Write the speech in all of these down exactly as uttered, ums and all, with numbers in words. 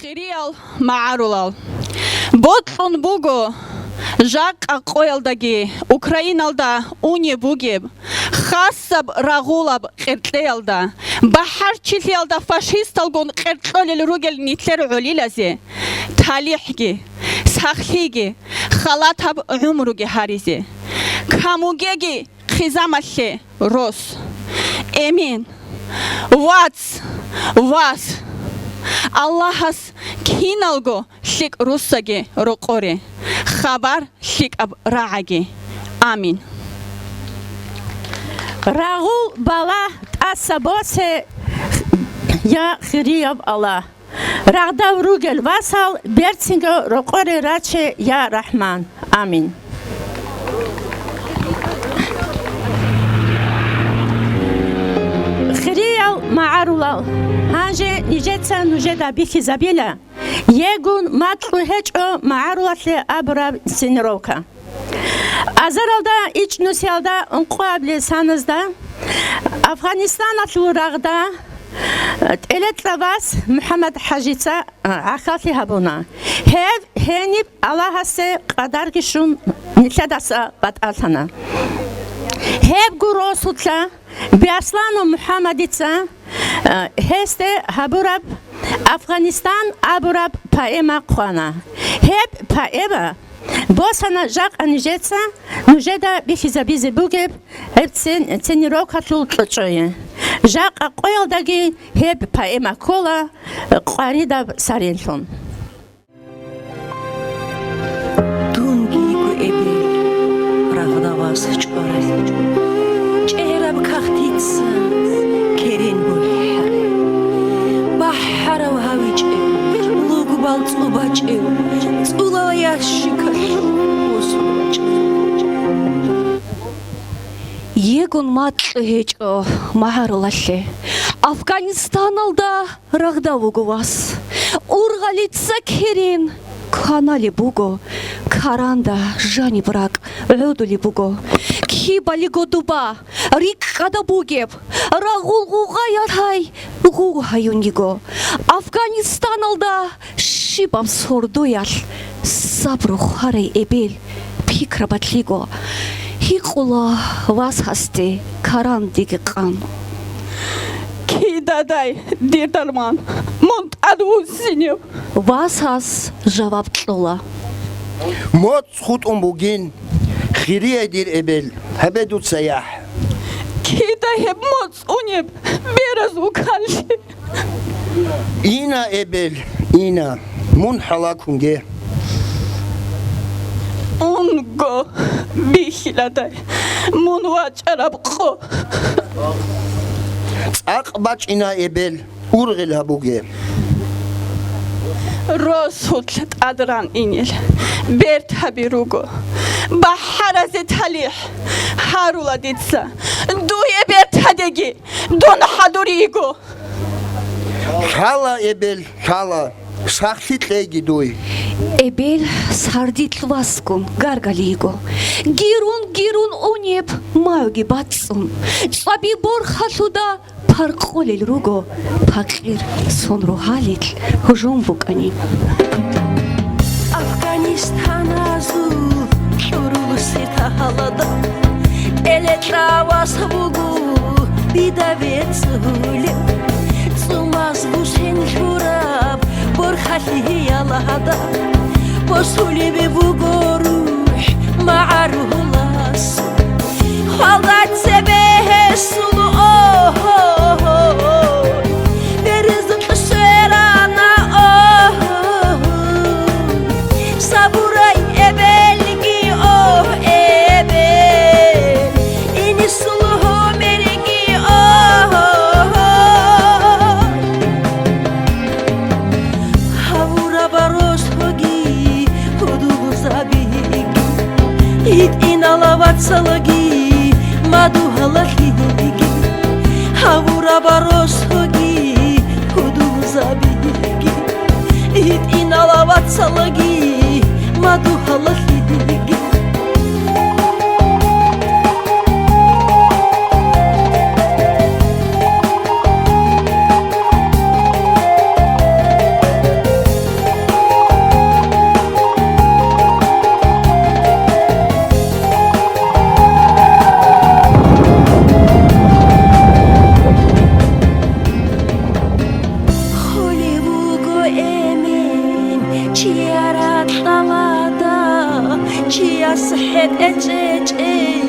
Хириял магӀарулал. Бокьун буго, жакъа къоялдаги Украиналда унеб бугеб хасаб рагъулаб къеркьеялда, бахӀарчилъиялда фашисталгун къеркьолел ругел нилъер гӀолилазе талихӀги, сахлъиги, халатаб гӀумруги гьаризе. Камугеги хъизамалъе рос. Эмин. Вац, вас. Аллагьас киналго лъикӀ руссаги рокъоре, хабар лъикӀаб рагӀаги. Амин. Рагъул балагь тӀаса босе, я хирияб Аллагь. Рагъдав ругел васал берцинго рокъоре раче, я Рахман. Амин. Хириял магӀарулал, гьанже нижеца нужеда бихьизабила Егун макьу гьечӀо магӀарулалъе абураб инсценировка. Азаралда ичӀнусиялда ункъоаблъи саназда Афганистаналъул рагъда ТӀелекьа вас МухӀаммад ХӀажица гӀахьаллъи гьабуна. Гьев гьениб Аллагьасе къадарги щун нилъедаса батӀалъана. Гьебго росулъа Биасланов МухӀаммадица, э, гьесде гьабураб «Афганистан» абураб поэма хъвана. Гьеб поэма босана жакъа нижеца нужеда бихьизабизе бугеб гьеб цен-, ценировкалъул кьучӀое. Жакъа къоялдаги гьеб поэма ккола, э, къваридаб саренлъун. Дунги йиго, эбел, рагъда вас чӀварай. ЧӀераб кагътица керен бухӀарай. БахӀарав гьавичӀев, лугбал цӀубачӀев, цӀулал ящикалъ босун рачӀарай. Егун макьу гьечӀо магӀарулалъе. Афганистаналда рагъда вуго вас. Ургъалица керен кваналеб буго, каранда жаниб ракӀ гӀодулеб буго. Кибалиго дуба рикӀкӀада бугеб, рагъул гъугъаял гьай гъугъ гьаюн йиго. Афганистаналда щибаб сордоялъ сабру хварай, эбел, пикрабалъ йиго. Гьикъула вас гьасде карандеги къан. Кидадай, дир дарман, мун тӀадвуссинев? Вас гьас жаваб кьола. МоцӀ хутӀун бугин, хирияй дир эбел, гьабе дуца яхӀ. Кида гьеб моцӀ унеб бераз вукалли? Ина, эбел, ина, мун хӀалакунге. Унго, бихьиладай, мун вачӀараб къо. ЦӀакъ бачӀина, эбел, ургъел гьабуге. Росулъ тӀадран инел бертаби руго. БахӀаразе талихӀ гьарула дица. Дуе бертадеги дун хӀадур йиго. Лъала, эбел, лъала, сахлъи кьейги дуй. Эбел сардилъ васгун гаргали йиго. Гирун-гирун унеб маюги бацӀцӀун, цӀаби борхалъуда паркъулел руго пакъир сон рогьалил гьужум букӀани. Афганистаназул кьурул сетахъалда тӀелекьа вас вуго бида вецӀулев. ЦӀумаз бусен лъураб борхалъиялда босулеб буго рухӀ магӀарулас. Хвалда цебе гьесул, о-гьо-гьо, берзукь сверана, о-гьо-гьо. Сабурай эбелги, о, эбел, инисул гьумерги, о-гьо-гьо. Гьавураб росоги, худулзабиги, гьитӀинала вацалги, мадугьалалъиги. Гьавураб росоги, худулзабиги, гьитӀинала вацалги, мадугьалалъиги. Чияс хӀетӀе чӀечӀей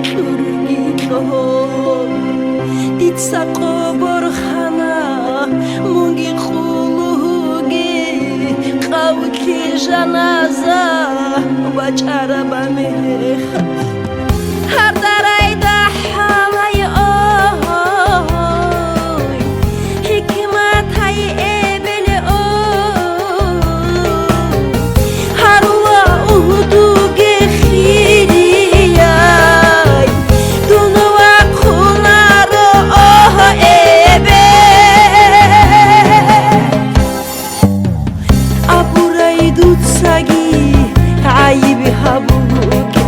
кьурги кьо, дица къоборхана мунги къулуги, къавлъи жаназа бачӀараб мехалъ. Гьардарайда хӀалай, ой, хӀикматай эбел, ой, гьарула угьдуге хирияй, дун вахъунаро, ой, эбел. Абурай дуцаги гӀайиб гьабуге,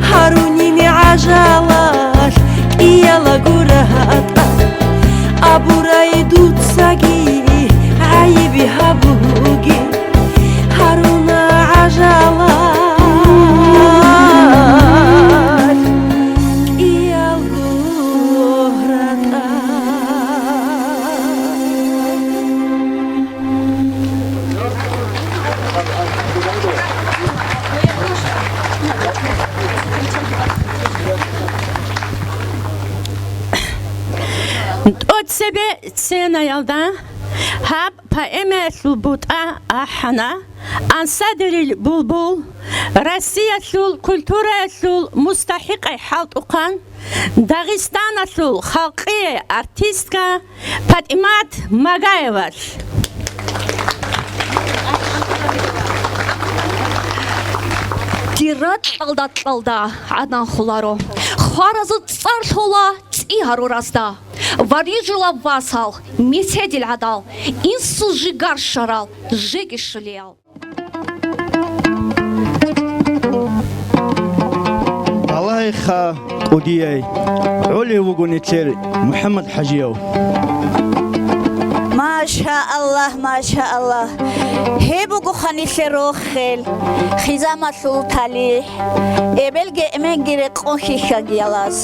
гьарунин гӀажалалъ кӀиялго ратӀа. Абурай дуцаги гӀайиб гьабуге, гьаруна гӀажалалъ кӀиялго ратӀа. ТӀоцебе сценаялда гьаб поэмаялъул бутӀа ахӀана Ансадирил булбул, Россиялъул культураялъул мустахӀикъай хӀалтӀухъан, Дагъистаналъул халкъие артистка ПатӀимат Магаевалъ. Дир ракьалда-кьалда гӀадан холаро, хваразул цӀар лъола цӀи гьаруразда. Ва рижула васал, меседил гӀадал, инсул жигар щварал, жеги щулиял. Балагьеха, кӀудияй, гӀолев вуго нилъер МухӀаммад ХӀажияв. Машааллагь, машааллагь. Гьеб бугоха нилъер рохел, хизамалъул талихӀ. Эбелги эменги рекъон хьихьагиялас.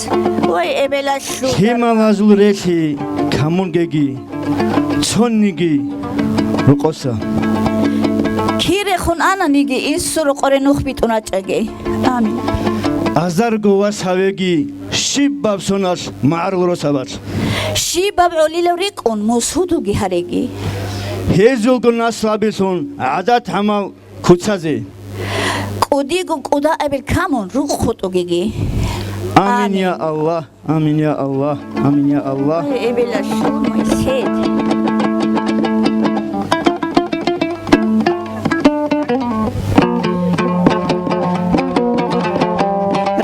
Вай, эбелалъул лъималазул релъи камунгеги. Цониги рокъоса. Кирехун ананиги, инсул рокъоре нух битӀун рачӀаги. Амин. Азарго вас гьавеги, щибаб соналъ магӀарул росабалъ. Щибаб гӀолилав рикӀкӀун мусудуги гьареги. Гьезулго наслабилъун гӀадат-гӀамал куцазе. КӀудиго кӀудакъабил камун рукъ хутӀугеги. Амин, я Аллагь. Амин, я Аллагь. Амин, я Аллагь. Ай, эбелалъул май сед.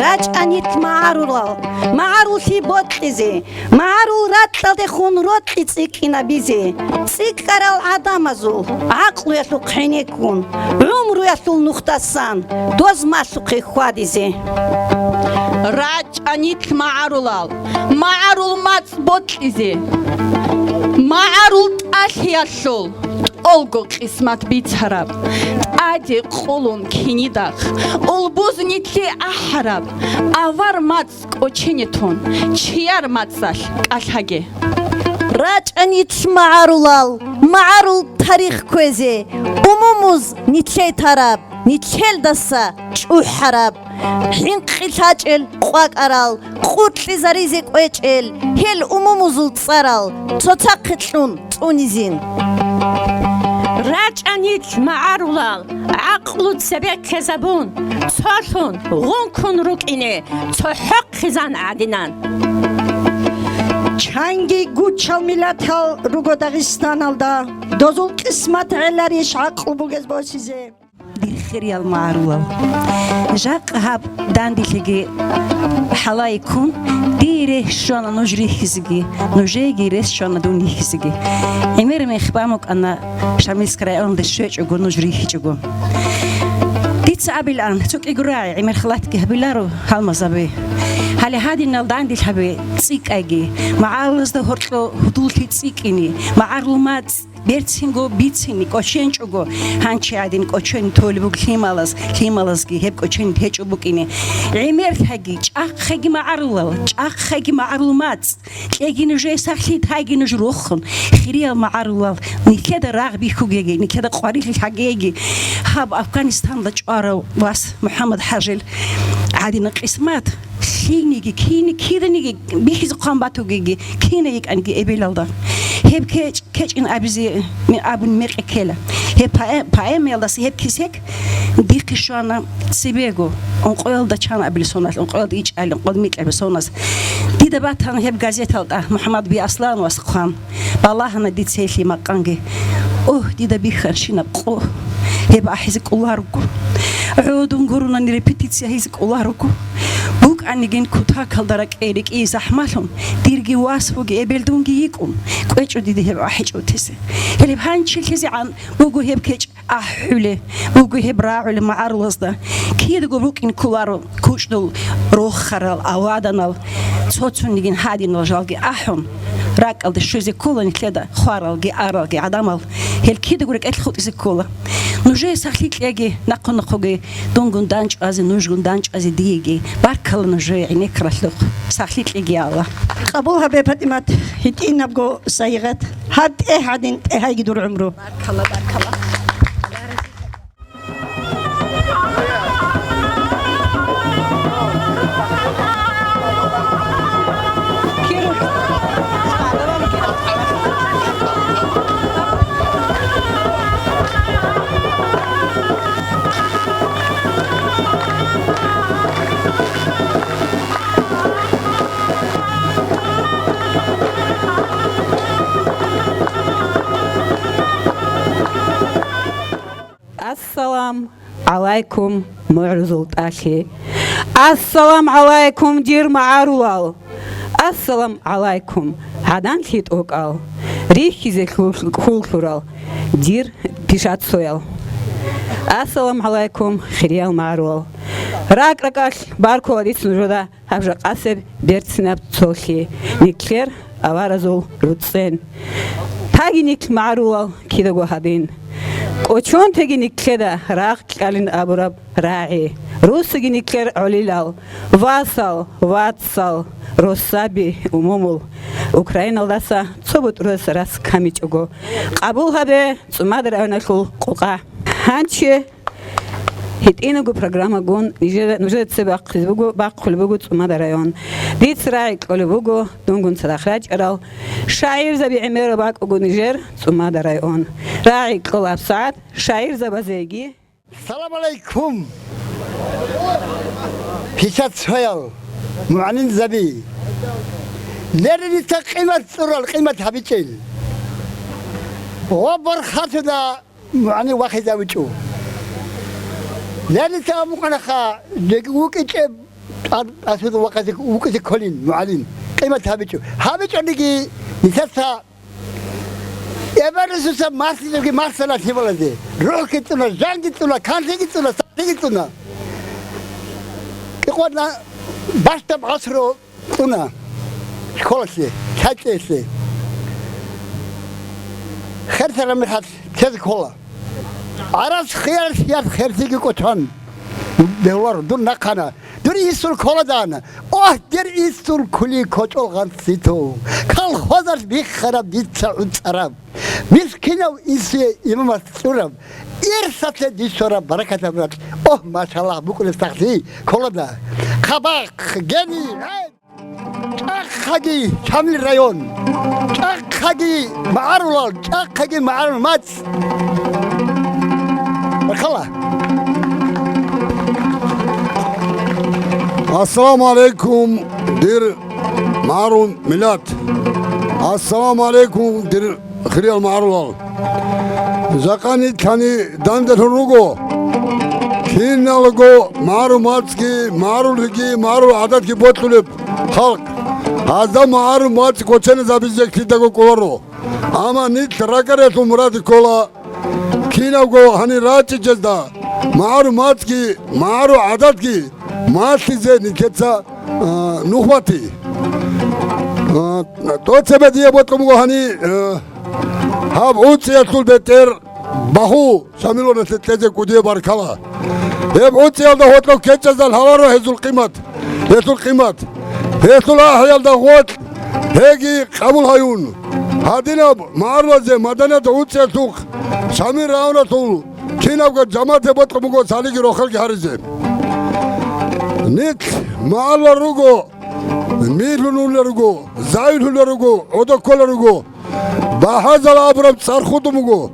РачӀа нилъ магӀарулал, магӀаруллъи бокьизе, магӀарул ракьалдехун рокьи цӀикӀкӀинабизе, цӀикӀкӀарал гӀадамазул гӀакълуялъухъ гӀенеккун, гӀумруялъул нухдасан доз малъухъе хьвадизе. РачӀа нилъ магӀарулал, магӀарул мацӀ бокьизе, магӀарул тӀалъиялъул тӀолго къисмат бицараб, тӀаде къулун кинидахъ, улбуз нилъе ахӀараб, авар мацӀ кӀочене тун, чияр мацӀалъ кӀалъаге. РачӀа нилъ магӀарулал, магӀарул тарих кквезе, умумуз нилъе тараб, нилъелдаса чӀухӀараб, хӀинкъи лъачӀел къвакӀарал, къуркьизаризе кӀвечӀел, гьел умумузул цӀарал цоцахъе кьун цӀунизин. РачӀа нилъ магӀарулал, гӀакълу цебе ккезабун, цолъун, гъункун рукӀине цохӀо хъизан гӀадинан. Чанги гучал миллатал руго Дагъистаналда, дозул къисмат гӀеларищ гӀакълу бугез босизе? Дир хириял магӀарулал, жакъа гьаб данделъиги хӀалайккун, дие рес щвана нуж рихьизеги, нужееги рес щвана дун рихьизеги. ГӀемер мех бан букӀана Шамилская районда щвечӀого, нуж рихьичӀого. Дица абилан, цо кӀиго рагӀи гӀемер халатги гьабиларо гьалмагъзаби. Гьале гьадинал данделъаби цӀикӀкӀайги, магӀарулазда гьоркьо гьудуллъи цӀикӀкӀине, магӀарул мацӀ берцинго бицине кӀоченчӀого, гьанчи гӀадин кӀочен толеб буго лъималаз, лъималазги гьеб кӀочен гьечӀо букӀине. ГӀемерлъаги, чӀахъаги магӀарулал, чӀахъаги магӀарул мацӀ, кьеги нужее сахлъи, тайги нуж рохун, хириял магӀарулал, нилъеда рагъ бихьугеги, нилъеда къварилъи лъагеги, Гьаб Афганистаналда чӀварав вас МухӀаммад ХӀажил гӀадина къисмат, лъилниги, кини-, киданиги бихьизе хъван батугеги, кина йикӀанги эбелалда. Гьеб кечӀ-, кечӀин абизе ме-, абун мекъи ккела. Гьеб поэ-, поэмаялдаса гьеб кесек дихъе щвана цебего, ункъоялда чан абилеб соналъ, ункъоялда ичӀалин, ункъоялда микьабилеб соназ. Дида батана гьеб газеталда МухӀаммад би Аслан вас хъван. Балагьана дица гьелъие макъанги. О, дида бихьанщинаб къо! Гьеб ахӀизе кӀоларого. ГӀодун гурони репетиция гьабизе кӀоларого. БукӀанигин кутакалда ракӀи-, рекӀее захӀмалъун, дирги вас вугин, эбел дунги йикӀун, кӀвечӀо дида гьеб ахӀичӀого тезе. Гьелеб гьанчи лъезегӀан буго гьеб кечӀ ахӀулеб буго гьеб рагӀулеб магӀарулазда. Кидаго букӀин кколаро кучӀдул рохарал, аваданал, цо-цонигин гьадинал жалги ахӀун, ракӀалде щвезе ккола нилъеда хваралги, аралги гӀадамал. Гьел кидаго рекӀелъ хутӀизе ккола. Нужее сахлъи кьеги, нахъо-нахъоги дунгун данчӀвазе, нужгун данчӀвазе диеги. Баркала нужее, гӀенеккаралъухъ. Сахлъи кьеги, Аллагь. Къабул гьабе, ПатӀимат, гьитӀинабго сайигъат. Гьаб тӀегь гьадин тӀегьайги дур гӀумру. Баркала, баркала. Ассалам гӀалайкум, мугӀрузул тӀалъи! Ассалам гӀалайкум, дир магӀарулал! Ассалам гӀалайкум, гӀаданлъи тӀокӀал, рихьизе хьул-, хьул лъурал, дир пишацоял! Ассалам гӀалайкум, хириял магӀарулал! РакӀ-ракӀалъ баркула дица нужеда гьаб жакъасеб берцинаб цолъи, нилъер аваразул руцӀцӀен. Таги нилъ магӀарулал кидаго гьадин. КӀочон теги нилъеда рагъ кьалин абураб рагӀи. Руссиги нилъер гӀолилал, васал, вацал, росаби, умумул. Украиналдаса цо бутӀрулъ рас камичӀого. Къабул гьабе, ЦӀумада районалъул къокъа. Гьанчи ГьитӀинабго программагун нижер-, нужеда цебе бахъизе буго, бахъулеб буго ЦӀумада район. Дица рагӀи кьолеб буго дунгун цадахъ рачӀарал шагӀирзаби гӀемераб бакӀ буго нижер ЦӀумада район. РагӀи кьола гьабсагӀат шагӀирзабазеги. Салам гӀалайкум, писацоял, мугӀалимзаби! Лерилица къимат цӀурал, къимат гьабичӀел. Ва бархатуда МугӀани вахизавичӀо. Леница амукъанаха, жеги вукӀичӀеб, тӀад-, тӀасуда вахизе вукӀизе кколин, мугӀалим. Къимат гьабичӀо. ГьабичӀониги, нилъеца эбел-инсуца марсилебги марсана лъималазе. РухӀги цӀуна, жанги цӀуна, канлъиги цӀуна, сахлъиги цӀуна. КӀикъварна бащдаб гӀасро цӀуна школалъе, лъачӀеялъе. Херсараб мехалъ тезе ккола. Гьарас хиялъ херсиги кӀочон. Бегьуларо, дун нахъана. Дур инсул ккола даана. Ох, дир инсул ккули кочӀол гъанцӀ циту. Колхозалъ биххараб дица гӀуцӀараб. Мискинав инсуе имамас цӀураб, ирсалъе дисураб баракатаб ракь. О, машаллагь, букӀунеб сахлъи кколада. Хъабахъ, гени, гӀен! ЧӀахъаги Шамил район, чӀахъаги магӀарулал, чӀахъаги магӀарул мацӀ. Баркала. Ассаламу алейкум, дир магӀарул миллат! Ассаламу алейкум, дир хириял магӀарулал! Жакъа нилъ гьаниб данделъун руго. Киналго магӀарул мацӀги, магӀаруллъиги, магӀарул гӀадатги бокьулеб халкъ. Гьазда магӀарул мацӀ коченазабизе кидаго кӀоларо. Амма нилъ ракӀариялъул мурад ккола кинабго гьанир рачӀичӀезда магӀарул мацӀги, магӀарул гӀадатги малъизе нилъеца, а, нух бати. А, то цебе дие бокьун буго гьанир, а, гьаб гӀуцӀиялъул бетӀер багьу Шамиловналъе кьезе кӀудияб баркала. Гьеб гӀуцӀиялда гьоркьоб ккечӀезда лъаларо гьезул къимат. Гьелъул къимат, гьелъул ахӀиялда гъоркь, гьеги къабул гьаюн. Гьадинаб магӀарулазе маданият гӀуцӀиялъухъ Шамил районалъул Кинабго жамагӀаталъе бокьун буго цалиги рохелги гьаризе. Нилъ магӀарулел руго, мирлъун унел руго, загьирлъулел руго, гӀодов кколел руго. БахӀарзал абураб цӀар хутӀун буго.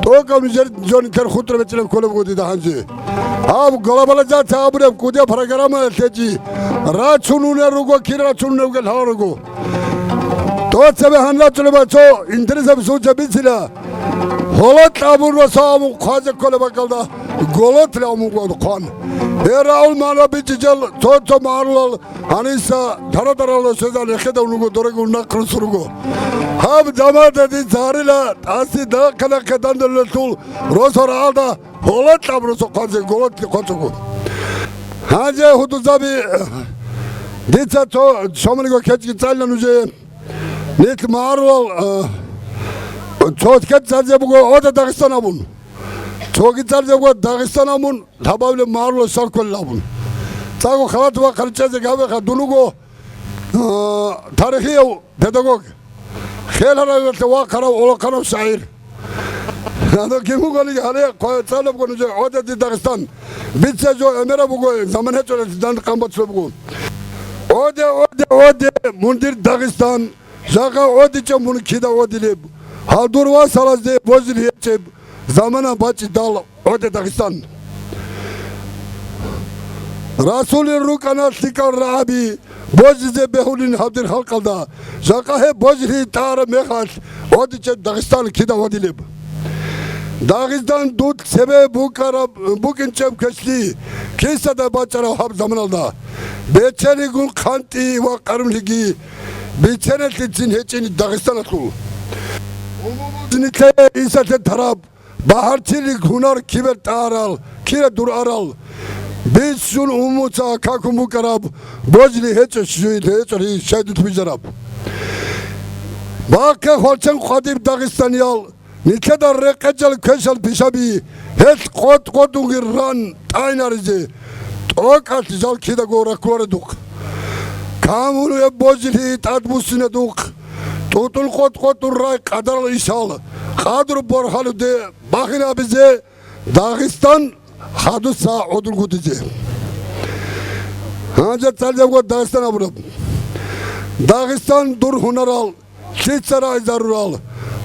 ТӀокӀаб нижер жо нилъер хутӀараб гьечӀилан кколеб буго дида гьанже. Гьаб глобализация абураб кӀудияб программаялъе чи рачун унел руго, кир рачун унел ругел гьалал руго. ТӀоцебе гьанлачӀулеб цо интересаб случай бицила. Гьоло кьабун росо абун хъвазе кколеб бакӀалда, голотлъи абун хъван. Гьерраул мана бичӀчӀичӀел цо-цо магӀарулал гьаниса тарадаралда щвезан рехеда унуго дорегун нахъ русу руго. Гьаб жамагӀаталъе дица гьарила тӀаси нахъе-нахъе данделулелъул росо рагӀалда гьоло кьабун росо хъвазе голотлъи хъвацӀуго. Гьанже гьудузаби дица цо шоманиго кечӀги цӀалила нужее. Нилъ магӀарулал, э, цо кечӀ цӀализе буго «Гьоде Дагъистан» абун. Цоги цӀализе буго «Дагъистан» абун, лъабабилеб магӀарулал щал кколел абун. ЦӀакъго халат ва харчӀезе гьавеха дун вуго, э, тарихияв педагог. Хел гьаравиялъе вахъарав, олахъанав шагӀир. Гьанав кин вугониги гьале хъвай цӀалабго нужее «Гьоде дир Дагъистан». Бице жо гӀемераб буго, заман гьечӀолелъ данде къан бацулеб буго. Гьоде, гьоде, гьоде, мун дир Дагъистан, жагъа гьодичӀеб мун кида гьодилеб. Гьал дур васалазде божил гьечӀеб, замана бачӀидал гьоде Дагъистан. Расулил рукӀана лъикӀал рагӀаби, божизе бегьулин гьаб дир халкъалда. Жакъа гьеб божилъи тӀагӀараб мехалъ, гьодичӀеб Дагъистан кида гьодилеб? Дагъистан дур цебе букӀараб, букӀинчӀеб квешлъи, кисада бачӀараб гьаб заманалда. Беченигун хъантӀи ва къарумлъиги биценелъицин гьечӀин Дагъистаналъул. Нилъее Исалъе тараб багьартилин гьунар кибер тӀагӀарал, кира дур арал, бицун умуца какун букӀараб, божли гьечӀо щуй гьечӀо щайдут бижараб. Бахъе хвалчен хъвадиб дагъистаниял, нилъеда рекъечӀел квешал пишаби, гьелъ къотӀ-къотӀунги ран тӀайнаризе, тӀокӀалъ жал кидаго раккуларедухъ. Камулеб божилъи тӀадбуссинедухъ, тӀутӀул къотӀ-къотӀун рай къадарал ишал, къадру борхалуде бахинабизе, Дагъистан хадуса гӀодулгутизе. Гьанже цӀализабго Дагъистан абураб. Дагъистан дур гьунарал, лъица рагӀизарурал,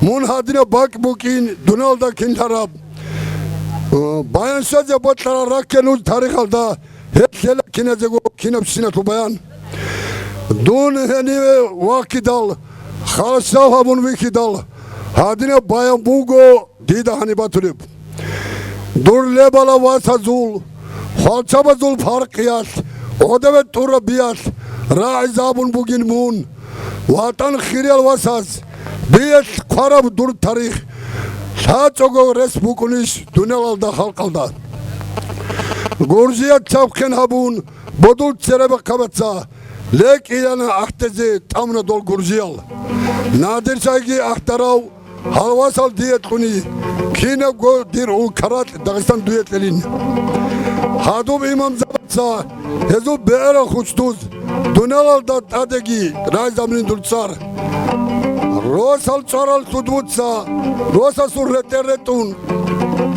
мун гьадинаб бакӀ букӀин дуниялда кинлъараб. Баян щвезе бокьарал ракке нуж тарихалда, гьелъ лъела киназего кинабщиналъул баян. Дун гьениве вахъидал, халщал гьабун вихьидал, гьадинаб баян буго дида гьаниб батулеб. Дур лебала васазул, хвалчабазул паркъиялъ, гӀодове тӀурабиялъ рагӀизабун бугин мун. ВатӀан хириял васас, биялъ хъвараб дур тарих, лъачӀого рес букӀунищ дуниялалда халкъалда? Гуржият чабхъен гьабун, бодул церебахъабаца, лекӀилана гӀахьдезе тӀамуна дол гуржиял. Надир шайги ахтарав, гьал васал дие кьуни, кинабго дир улкаракь Дагъистан дуе кьелин. Гьадуб имамзабаца гьезул бегӀерал хучдуз дуниялалда тӀадеги рагӀизабунин дур цӀар. Росал цӀарал лъудбуца, росасул ретӀел ретӀун,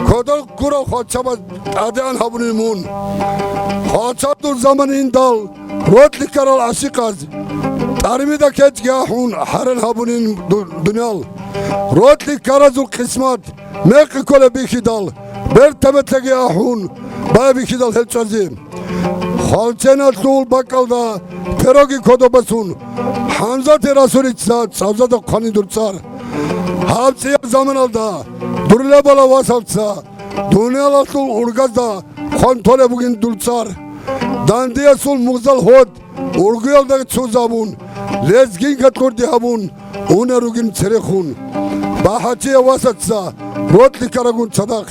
кодор гурал хвалчабаз тӀадегӀан гьабунин мун. Хвалчаб дур заман индал, рокьи ккарал гӀашикъаз, тӀармида кечӀги ахӀун, хӀаран гьабунин ду-, дуниял. Рокьи ккаразул къисмат, мекъи кколеб бихьидал, бертабетаги ахӀун, бая бихьидал гьел чӀвазе. Хвалченалъул бакӀалда пероги кодобасун, ХӀамзати Расулица цӀалзада хъвани дур цӀар. Гьаб цӀияб заманалда дур лебала васалца, дуниялалъул ургазда хъван толеб бугин дур цӀар. Дандиясул мугъзал гьод ургуялда цузабун, лезгинка кьурди гьабун, уна ругин церехун. БахӀачияв васаца, рокьи ккарагун цадахъ,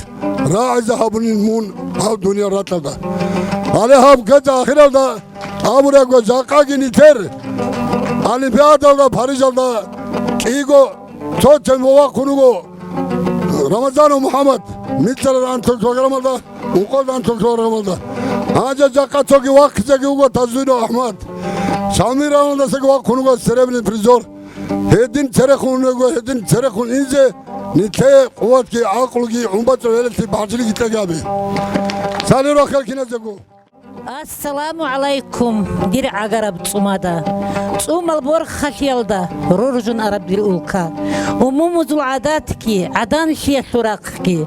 рагӀизе гьабунин мун гьав дуниял ракьалда. Гьале гьаб квеца ахиралда абурабго, жакъаги нилъер Олимпиадалда, Парижалда кӀиго цо тем вахъун вуго Рамазанов МухӀаммад, мицӀалда анцӀго килограммалда, ункъоялда анцӀго килограммалда. Гьанже жакъа цоги вахъизеги вуго Тазуйнов АхӀмад. Шамил районалдасаги вахъун вуго серебряный призер. Гьедин церехун вуго, гьедин церехун инзе Нилъее къуватги, гӀакълуги, гӀумбачӀа велалъе бажлиги тӀагаби. Цали рахъал киназего. Ассаламу гӀалайкум, дир гӀагараб цӀумада. ЦӀумал борхалъиялда роржун араб дир улка. Умумузул гӀадатги, гӀаданлъиялъул рахъги,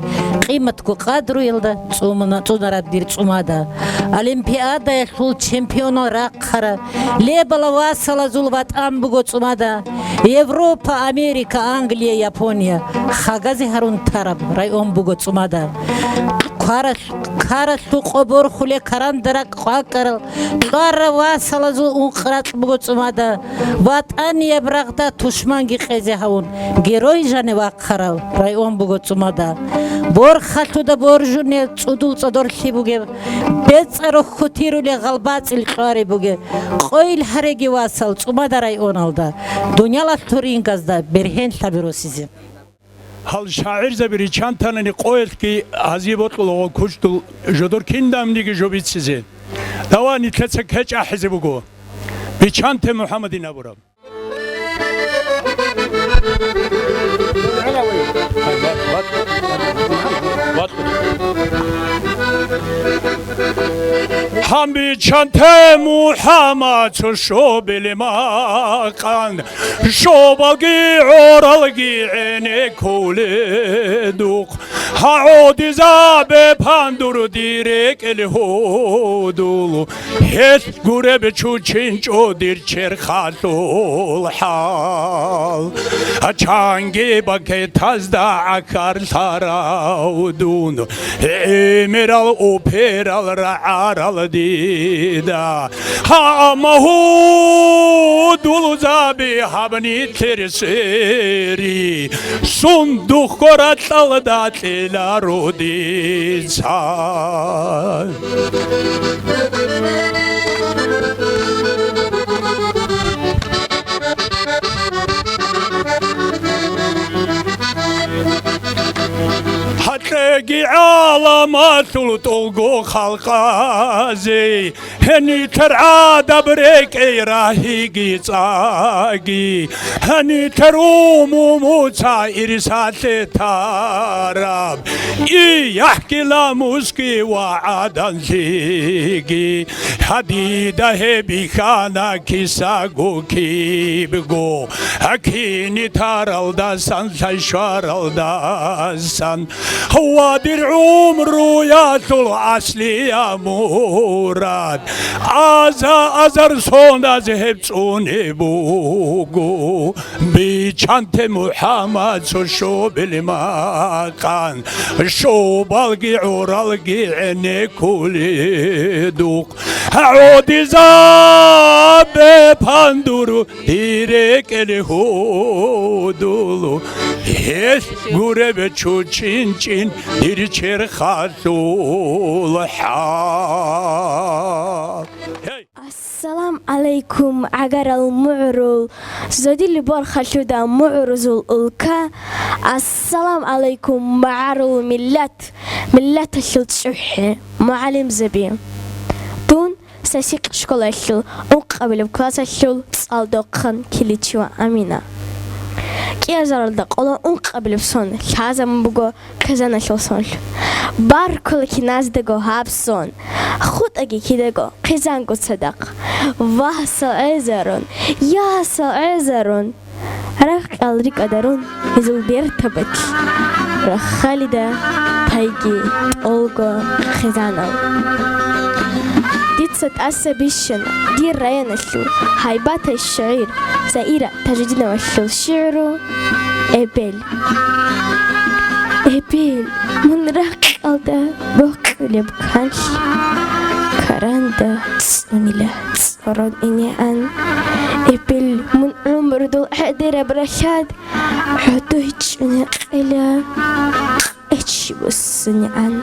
къиматго къадруялда цӀумуна-, цӀунараб дир цӀумада. Олимпиадаялъул чемпионал рахъ хъара, лебала васалазул ватӀан буго цӀумада, Европа, Америка, Англия, Япония, хагазе гьарун тараб район буго цӀумада. Кваралъ-, каралъу къо борхуле каранда ракӀ къвакӀарал, кьвара васалазул ункъ ракь буго цӀумада, ватӀанияб рагъда тушманги къезе гьавун, герой жанив вахъарал район буго цӀумада. Борхалъуда боржунел цӀудул цӀодорлъи бугеб, БецӀа рохьутирули гъалбацӀил кьвари бугеб, къойил гьареги васал цӀумада районалда, дунялалъул рингазда бергьенлъаби росизе. Гьал шагӀирзаби риччан танани къоялъги гьазие бокьулаго кучӀдул жодор киндамниги жо бицизе. Давани лъеца кечӀ ахӀизе буго. Бичанте МухӀаммадин абураб. Гьанбичанте МухӀаммад цо щобили макъан, щобалги гӀоралги гӀенеккуледухъ. ГӀодизабе пандур дир рекӀел гьудул, гьелъ гуреб чучинчӀо дир черхалъул хӀал. Чанги бакетазда гӀахьарлъарав дун, гӀемерал уперал рагӀарал дида. Гьа, амма гьудулзаби гьаб нилъер сери, сундухъго ракьалда кьеларо дица. Гьакьеги гӀаламалъул тӀолго халкъазе, гьенитар гӀадаб рекӀей рагьиги цӀаги, гьенитар умумуца ирсалъе тараб, и яхӀги ламусги ва гӀаданлъиги. Гьадида гьеб бихьана кисаго кибго, гьакини таралдасан, лъай щваралдасан. Ва дир гӀумруялъул аслия мурад аза-азар соназ гьеб цӀуне буго. Бичанте МухӀаммад цо щобили макъан, щобалги гӀоралги гӀенеккуледухъ. ГӀодизабе пандур дир рекӀел гьудул, гьелъ гуреб чучинчӀин дир черхалъул хӀал. Гьей! Ассалам гӀалайкум, гӀагарал мугӀрул, зодил борхалъуда мугӀрузул улка. Ассалам гӀалайкум, магӀарул миллат, миллаталъул чӀухӀи, мугӀалимзаби. Дун Сасикь школалъул ункъабилеб классалъул цӀалдохъан Киличева Амина. КӀиазаралда къоло ункъабилеб сон лъазабун буго хъизаналъул сонлъун. Баркула киназдаго гьаб сон, хутӀаги кидаго хъизанго цадахъ. Васал гӀезарун, ясал гӀезарун, рагъ-кьал рикӀкӀадарун гьезул бертабалъ рахалида тайги тӀолго хъизанал. Дица тӀаса бищана дир районалъул гьайбатай шагӀир Заира Тажидиновалъул шигӀру «Эбел». Эбел, мун ракьалда бокьулеб канлъи, каранда цӀунила цӀорон инегӀан. Эбел, мун гӀумрудул гӀедераб рахьад гӀодой чӀуне кьела. Эчи буссунигӀан.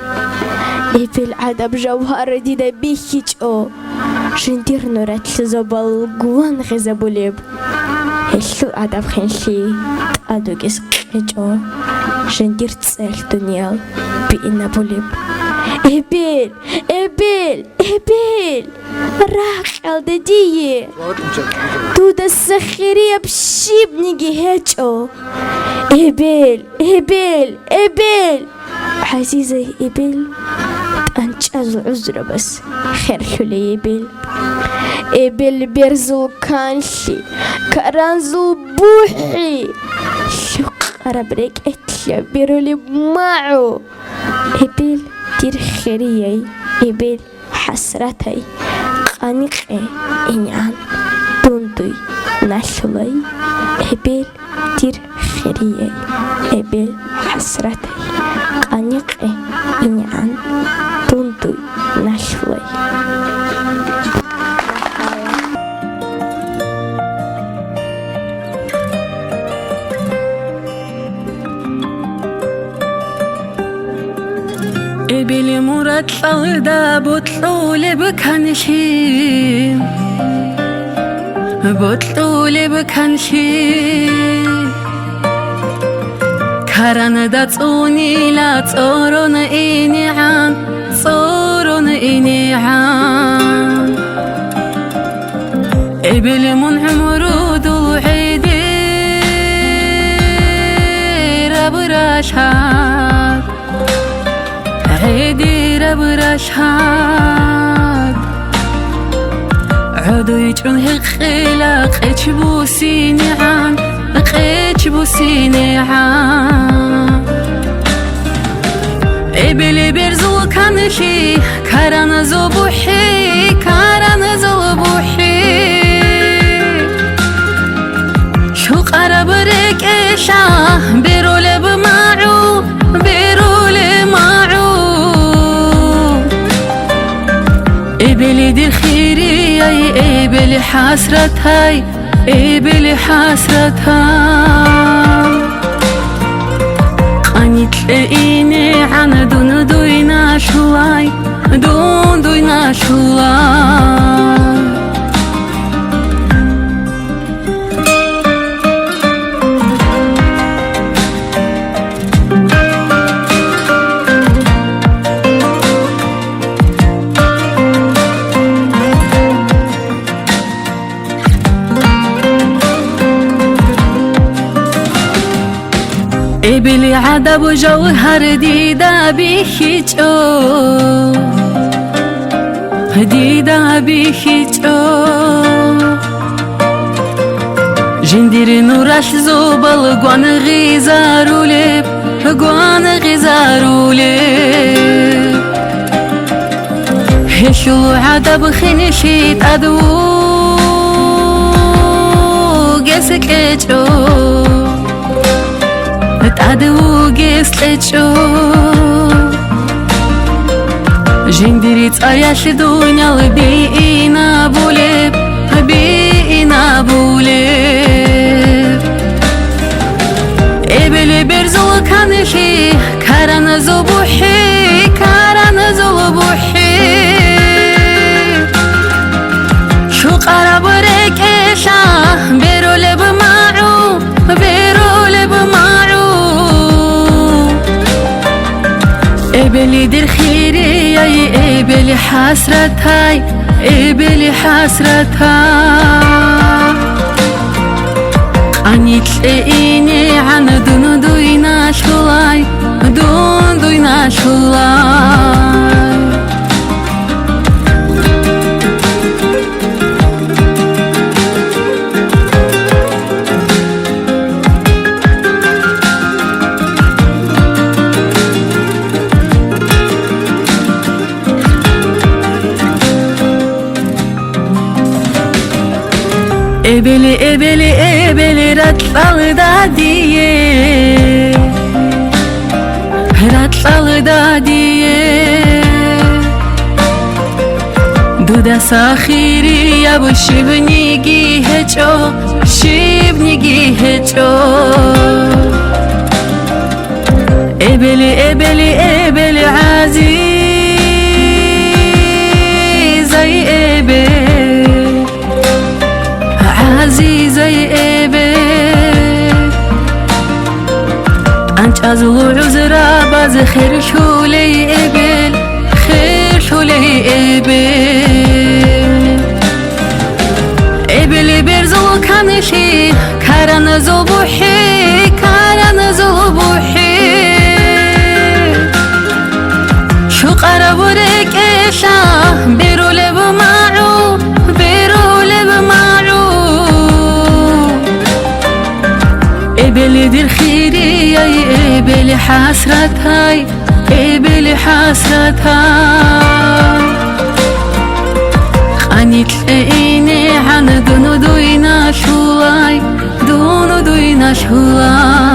Эбел гӀадаб жавгьар дида бихьичӀо, жиндир нуратлъи зобал гуван гъезабулеб. Гьелъул гӀадаб хинлъи тӀадугес кьечӀо, жиндир цӀелъ дуниял биинабулеб. Эбел! Эбел! Эбел! ракьалда дие дудаса хирияб щибниги гьечӀо. Эбел, эбел, эбел! ГӀазизай эбел, тӀанчӀазул гӀузрабаз херлъулей эбел. Эбел берзул канлъи, каранзул бухӀи, лъукъараб рекӀелъа берулеб магӀу. Эбел, дир хирияй, эбел, хӀасратай, къаникъе инегӀан дун дуй налъулай. Эбел, дир хирияй, эбел, хӀасратай, къаникъе инегӀан дун дуй налъулай. Эбели мурад кьалда бокьулеб канлъи, бокьулеб канлъи. Каранда цӀунила цӀорон инегӀан, цӀорон инегӀан. Эбели мун гӀумрудул гӀедераб ралъад, гӀедераб ралъад. ГӀодой чӀун гьекъела къеч бусинегӀан, къеч бусинегӀан. Эбели берзул канлъи, каранзул бухӀи, каранзул бухӀи. Лъукъараб рекӀелъа берулеб магӀу, берулеб магӀу. Эбели дир хирияй, эбели хӀасратай, эбели хӀасратай. Къаникъе инегӀан дун дуй налъулай, дун дуй налъулай. Эбели гӀадаб жавгьар дида бихьичӀо, дида бихьичӀо. Жиндир нуралъ зобал гвангъизарулеб, гвангъизарулеб. Гьелъул гӀадаб хинлъи тӀад вугес кьечӀо, тӀад вугес кьечӀо. Жиндир цӀаялъ дуниял биинабулеб, биинабулеб. Эбели берзул канлъи, каранзул бухӀи, каранзул бухӀи. Лъукъараб рекӀелъа берулеб магӀу, берулеб магӀу. Эбели дир хирияй, эбели хӀасратай, эбели хӀасратай. Къаникъе инегӀан дун дуй налъулай, дун дуй налъулай. Эбели, эбели, эбели, ракьалда дие, ракьалда дие. Дудаса хирияб щибниги гьечӀо, щибниги гьечӀо. Эбели, эбели, эбели, гӀазизай эбел, гӀазизай эбел. ТӀанчӀазул гӀузрабаз херлъулей эбел, херлъулей эбел. Зулбухъи, каран зулбухъи. Щукъараб рекӀелъа берулеб магӀу, берулеб магӀу. Эбели дир хирияй, эбели хӀасратай, эбели хӀасратай. Къани кьейнегӀан дун дуйналъулай, дун дуйналъулай.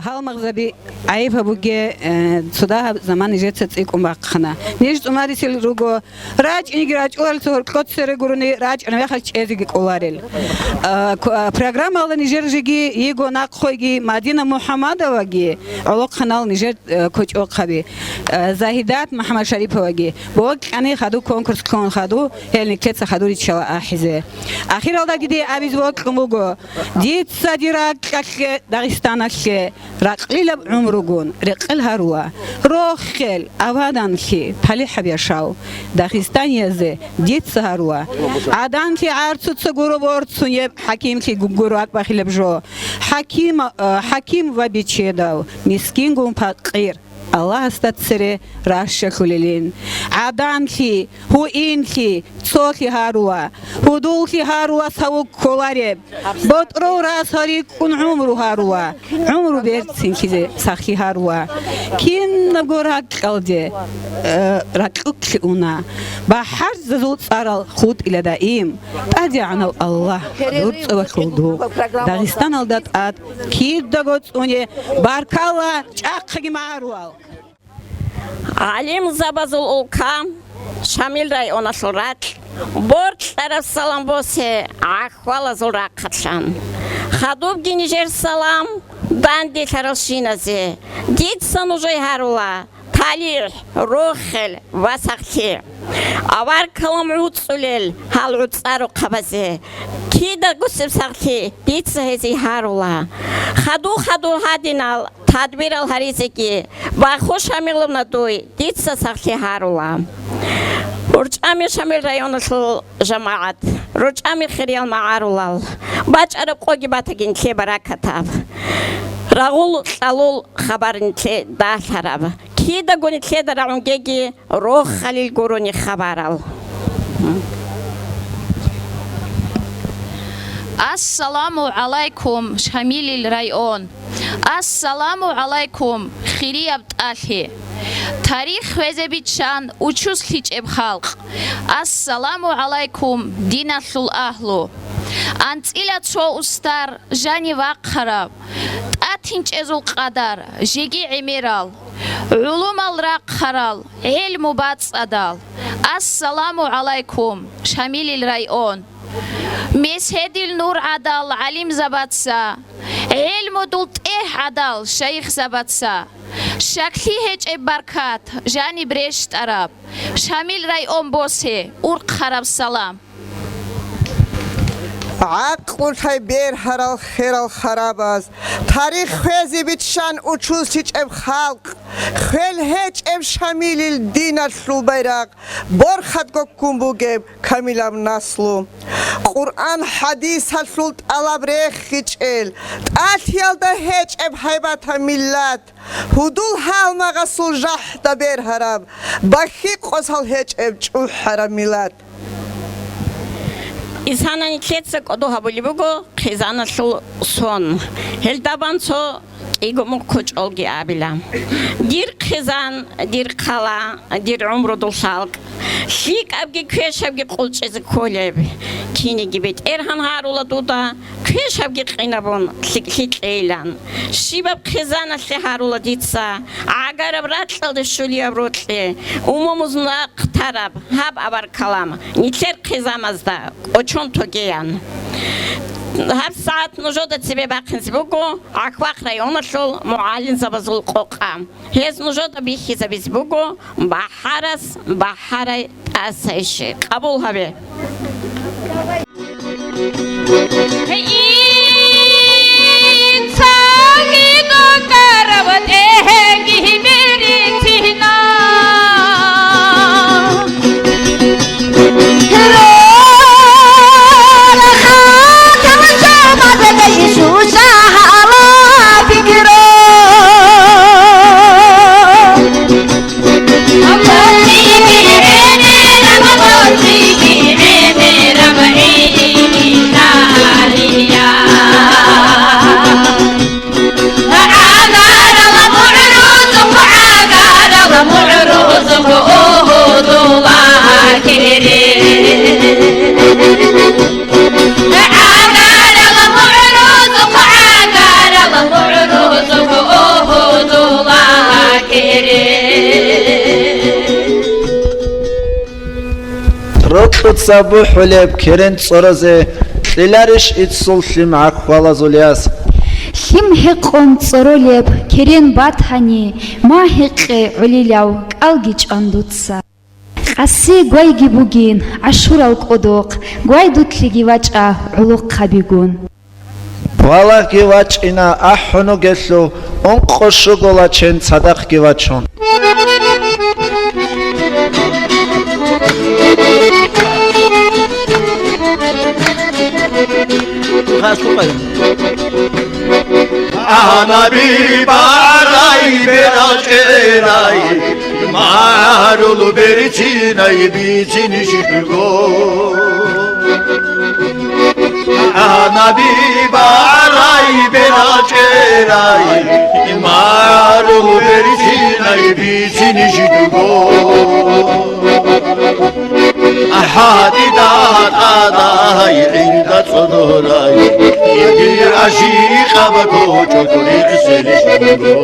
Гьалмагъзаби гӀайиб гьабуге, э, цо дагьаб заман нижеца цӀикӀкӀун бахъана. Ниж цӀумарисел руго, рачӀинеги рачӀуларел цо гьоркьоцере гурони, рачӀана мехалъ чӀезеги кӀоларел. А, ку-, а, программалда нижер жеги йиго нахъойги Мадина МухӀаммадоваги гӀолохъанал нижер, э, кочӀохъаби, э, Загьидат МухӀаммадшариповаги бокьани хадуб конкурс ккун хадуб, гьел нилъеца хадур риччала ахӀизе. Ахиралдаги дие абизе бокьун буго, дица дир ракьалъе, Дагъистаналъе, ракълилаб гӀумругун рекъел гьарула, рохел, аваданлъи, талихӀаб яшав, дагъистаниязе дица гьарула. ГӀаданлъи гӀарцуца гуро борцунеб, хӀакимлъи гугуро акӀбахилаб жо. ХӀаким, а, хӀаким ва бечедав, мискингун пакъир, Аллагьасда цере ращалъулелин. ГӀаданлъи, гьуинлъи, цолъи гьарула, гьудуллъи гьарула савук кколареб. БотӀров рас гьарикӀкӀун гӀумру гьарула, гӀумру берцинлъизе сахлъи гьарула. Кинабго ракьалде, э, ракьукълъи уна. БахӀарзазул цӀарал хутӀила даим. ТӀадегӀанав Аллагь, дурцӀа ва хьулду. Дагъистаналда тӀад кидаго цӀуне баркала, чӀахъаги магӀарулал. ГӀалимзабазул улка, Шамил районалъул ракь, боркьараб салам босе гӀахьвалазул рахъалъан. Хадубги нижер салам данделъаралщиназе. Дица нужее гьарула талихӀ, рохел ва сахлъи. Авар калам гӀуцӀулел гьал гӀуцӀарухъабазе. Кидаго сахлъи дица гьезие гьарула. Хадур-хадур гьадинал тадбирал гьаризеги, Баху Шамиловна, дуй дица сахлъи гьарула. РучӀами Шамил районалъул жамагӀат, ручӀами хириял магӀарулал, бачӀараб къоги батаги нилъее баракатаб, рагъул-кьалул хабар нилъее далъараб, кидаго нилъеда рагӀунгеги рохалил гурони хабарал. Ассаламу гӀалайкум, Шамилил район! Ассаламу гӀалайкум, хирияб тӀалъи! Тарих хвезе биччан учуз лъичӀеб халкъ! Ассаламу гӀалайкум, диналъул агьлу! АнцӀила цо устар жанив вахъараб, тӀатинчӀезул къадар жеги гӀемерал, гӀулумал рахъарал, гӀелму бацӀцӀадал! Ассаламу гӀалайкум, Шамилил район! Меседил нур гӀадал гӀалимзабаца, гӀелмудул тӀегь гӀадал шайихзабаца, щаклъи гьечӀеб баркат жаниб рещтӀараб, Шамил район босе урхъараб салам. ГӀакълулъай бергьарал херал харабаз, тарих хвезе биччан учуз лъичӀеб халкъ, хвел гьечӀеб Шамилил диналъул байракъ, борхатго ккун бугеб камилаб наслу. Къуръан хӀадисалъул тӀалаб рехичӀел, тӀалъиялда гьечӀеб гьайбатаб миллат, гьудул гьалмагъасул жахӀда бергьараб, бахьи-къосал гьечӀеб чӀухӀараб миллат. Исана нилъеца кӀодо гьабулеб буго хъизаналъул сон. Гьелда бан цо кӀиго мухъ кочӀолги абила. Дир хъизан, дир хъала, дир гӀумрудул халкъ, лъикӀабги квешабги къулчӀизе кколеб. Кинеги БетӀергьан гьарула дуда, квешабги къинабун лъикӀлъи кьейилан. Щибаб хъизаналъе гьарула дица гӀагараб ракьалде щулияб рокьи, умумуз нахътараб гьаб абар калам нилъер хъизамазда кӀочон тогеян. ГьабсагӀат нужеда цебе бахъинзе буго Вахвах районалъул мугӀалимзабазул къокъа. Гьез нужеда бихьизабизе буго БахӀарас БахӀарай тӀасайщи. Къабул гьабе. Инсанги докарав тӀегьги берцина. Рокьуца бухӀулеб керен цӀорозе кьеларищ иццул лъим гӀахьалазул яс? Лъим гьекъон цӀоролеб керен батани, ма гьекъе гӀолилав кӀалги чӀван дуца. Къаси гвайги бугин гӀашурал кӀодохъ, гвай дутлъиги вачӀа гӀолохъабигун. Валагьги вачӀина ахӀун вугелъул ункъо щугола чен цадахъги вачун. Анаби барай берал чӀерай, марул берцинай бицин жидго. Анаби барай берал чӀерай, марул берцинай бицин жидго. ХӀатӀида тӀадай гӀинда цӀодорай, дир гӀажикъаб кочӀо кӀурихъ селищ буго.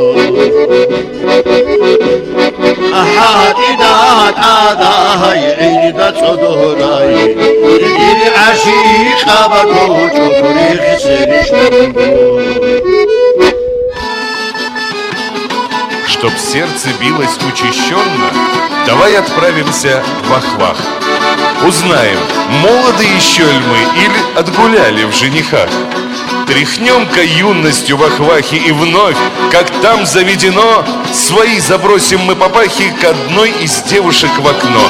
ХӀатӀида тӀадай гӀинда цӀодорай, дир гӀажикъаб кочӀо кӀурихъ селищ буго. Чтоб сердце билось учащённо, давай отправимся в Ахвах. Узнаем, молоды ещё ль мы или отгуляли в женихах. Тряхнём-ка юностью в Ахвахе и вновь, как там заведено, свои забросим мы папахи к одной из девушек в окно.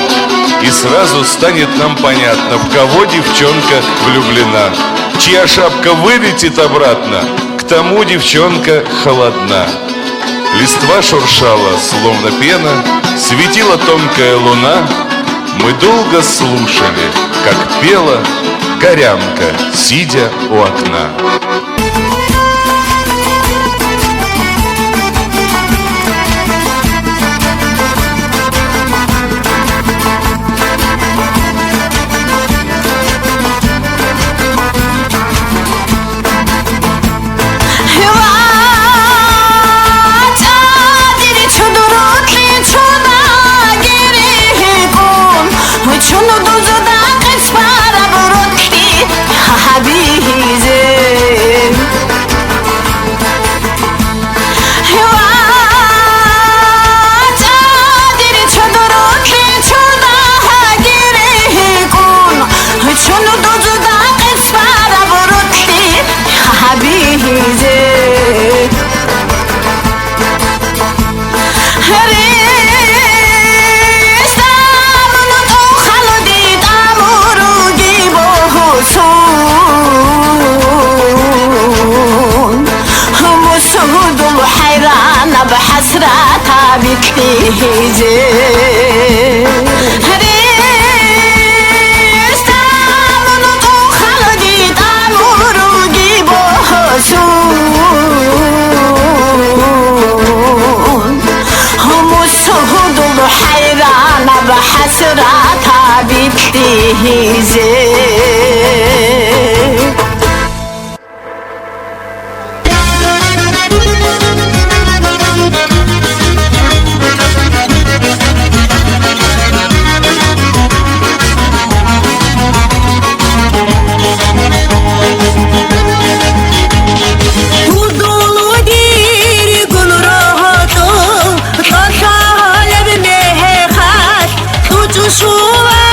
И сразу станет нам понятно, в кого девчонка влюблена. Чья шапка вылетит обратно, к тому девчонка холодна. Листва шуршала, словно пена, светила тонкая луна. Мы долго слушали, как пела Горянка, сидя у окна. Мусудул хӀайранаб хӀасратаби кьизе. Христамун тӀухалги тӀамуруги босун. Мусудул хӀайранаб хӀасратаби кьизе. Гьудулудиргун рогьолъул кьолъолеб мехалъ, кьучӀушула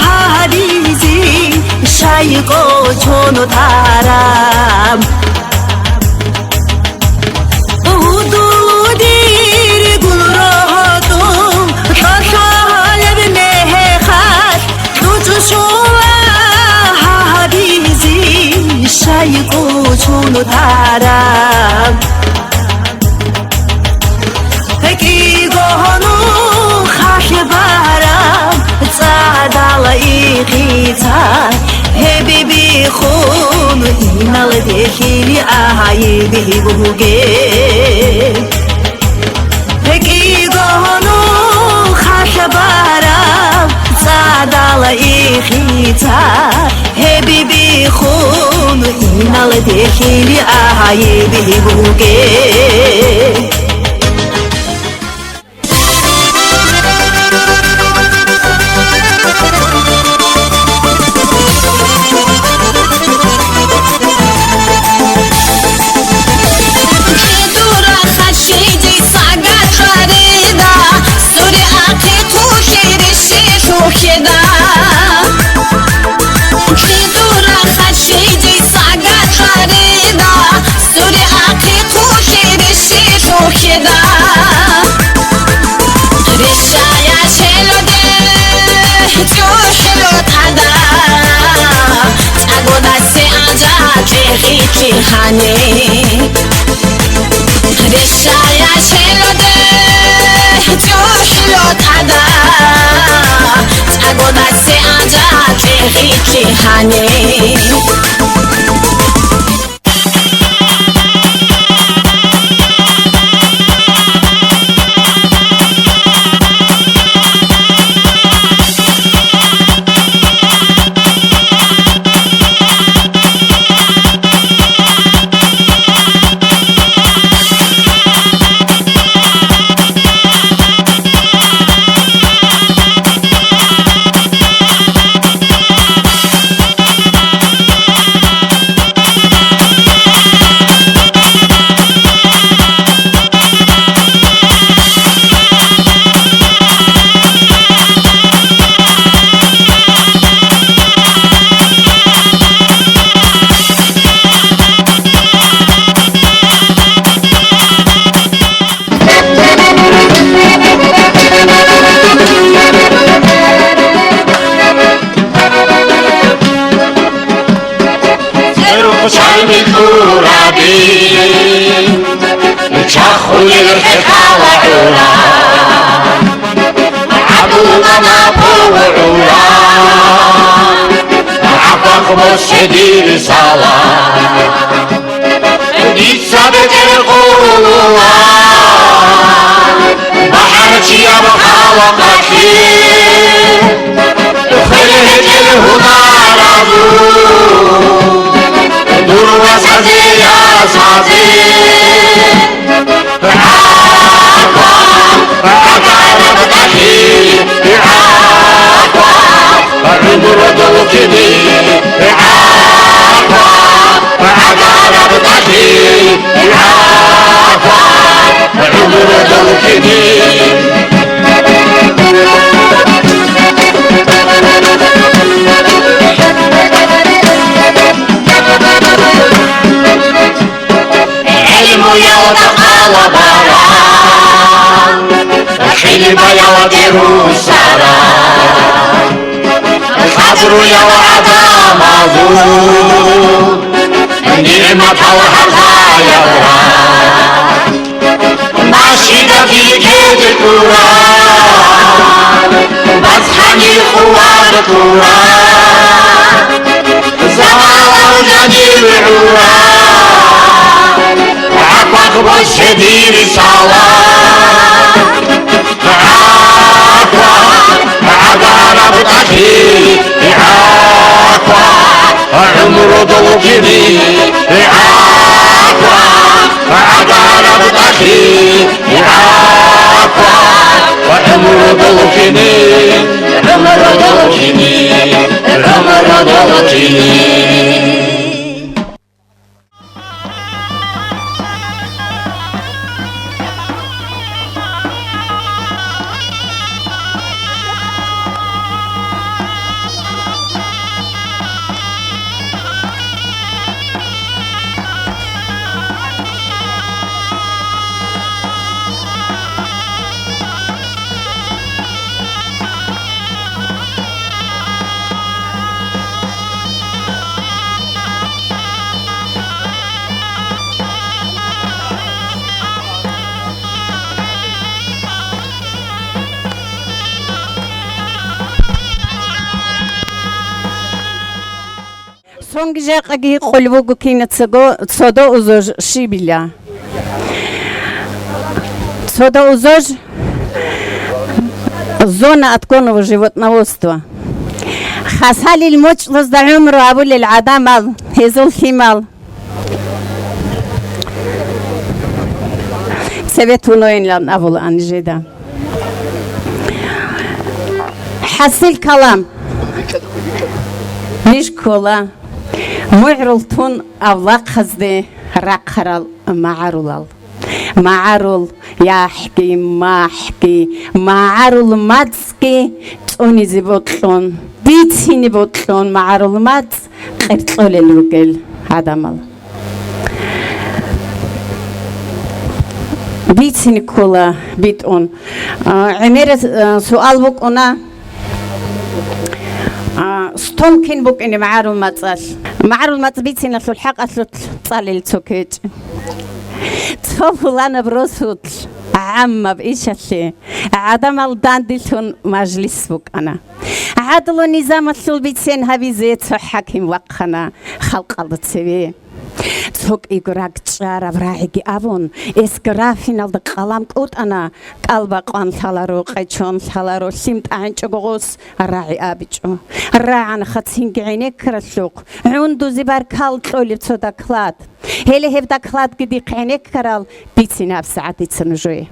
гьадизе шайго чон тараб. Гьудулудиргун рогьолъул кьолъолеб мехалъ, кьучӀушула гьадизе шайго чон тараб. КӀиго нухалъ бараб цӀадала ихъица, гьеб биххун иналде хили гӀайиб бугеб. КӀиго нухалъ бараб цӀадала ихъица, гьеб биххун иналде хили гӀайиб бугеб. Боссе дир салам, дица бетӀер къулула, бахӀарчияб халкъалъе, хвел гьечӀел гьунаразул, дур васазе ясазе. ГӀакъуба, гӀагараб тӀахьи, гӀакъуба, гӀумру долкини, гӀакъуба, гӀагараб тӀахьи, гӀакъуба, гӀумру долкини. ГӀилмуялда къала бараб, хилбаялде русараб, хадруял гӀадамазул нигӀматал гьарзаялда. Машинаби гьечӀеб турар, бацӀцӀани къуват турар, заманалъ жанив гӀураб, гӀакъуба, боссе дир салам. ГӀакъуба, гӀагараб тӀахьи, гӀакъуба, гӀумру долкини, гӀакъуба, гӀагараб тӀахьи, гӀакъуба, гӀумру долкини, гӀумру долкини, гӀумру долкини. Цонги жакъаги гьикъулеб буго кинацаго цодо узож щибила. Цодо узож зона отгонного животноводства. Хасалил мочӀлъузда гӀумру абулел гӀадамал, гьезул лъимал. Цебе туноинилан абулаан жеда. ХӀасил калам. Ниж ккола мугӀрул тун авлахъазде рахъарал магӀарулал. МагӀарул яхӀги, махӀги, магӀарул мацӀги цӀунизе бокьун, бицине бокьун магӀарул мацӀ къеркьолел ругел гӀадамал. Бицине ккола битӀун. А, гӀемерас, а, суал букӀуна, а, стол кин букӀине магӀарул мацӀалъ? МагӀарул мацӀ бициналъул хӀакъалъулъ цӀалел цо кечӀ. Цо пуланаб росулъ гӀаммаб ишалъе гӀадамал данделъун мажлис букӀана. ГӀадлу-низамалъул бицен гьабизе цо хӀаким вахъана халкъалда цеве. Цо кӀиго ракӀчӀараб рагӀиги абун, эсграфиналда къалам кӀутӀана, кӀалбакъван лъаларо, къечон лъаларо, лъим тӀагӀинчӀого гъос рагӀи абичӀо. РагӀана хацинги гӀенеккаралъухъ, гӀундузе баркал кьолеб цо доклад. Гьеле гьеб докладги дихъ гӀенеккарал бицин гьабсагӀат дица нужее.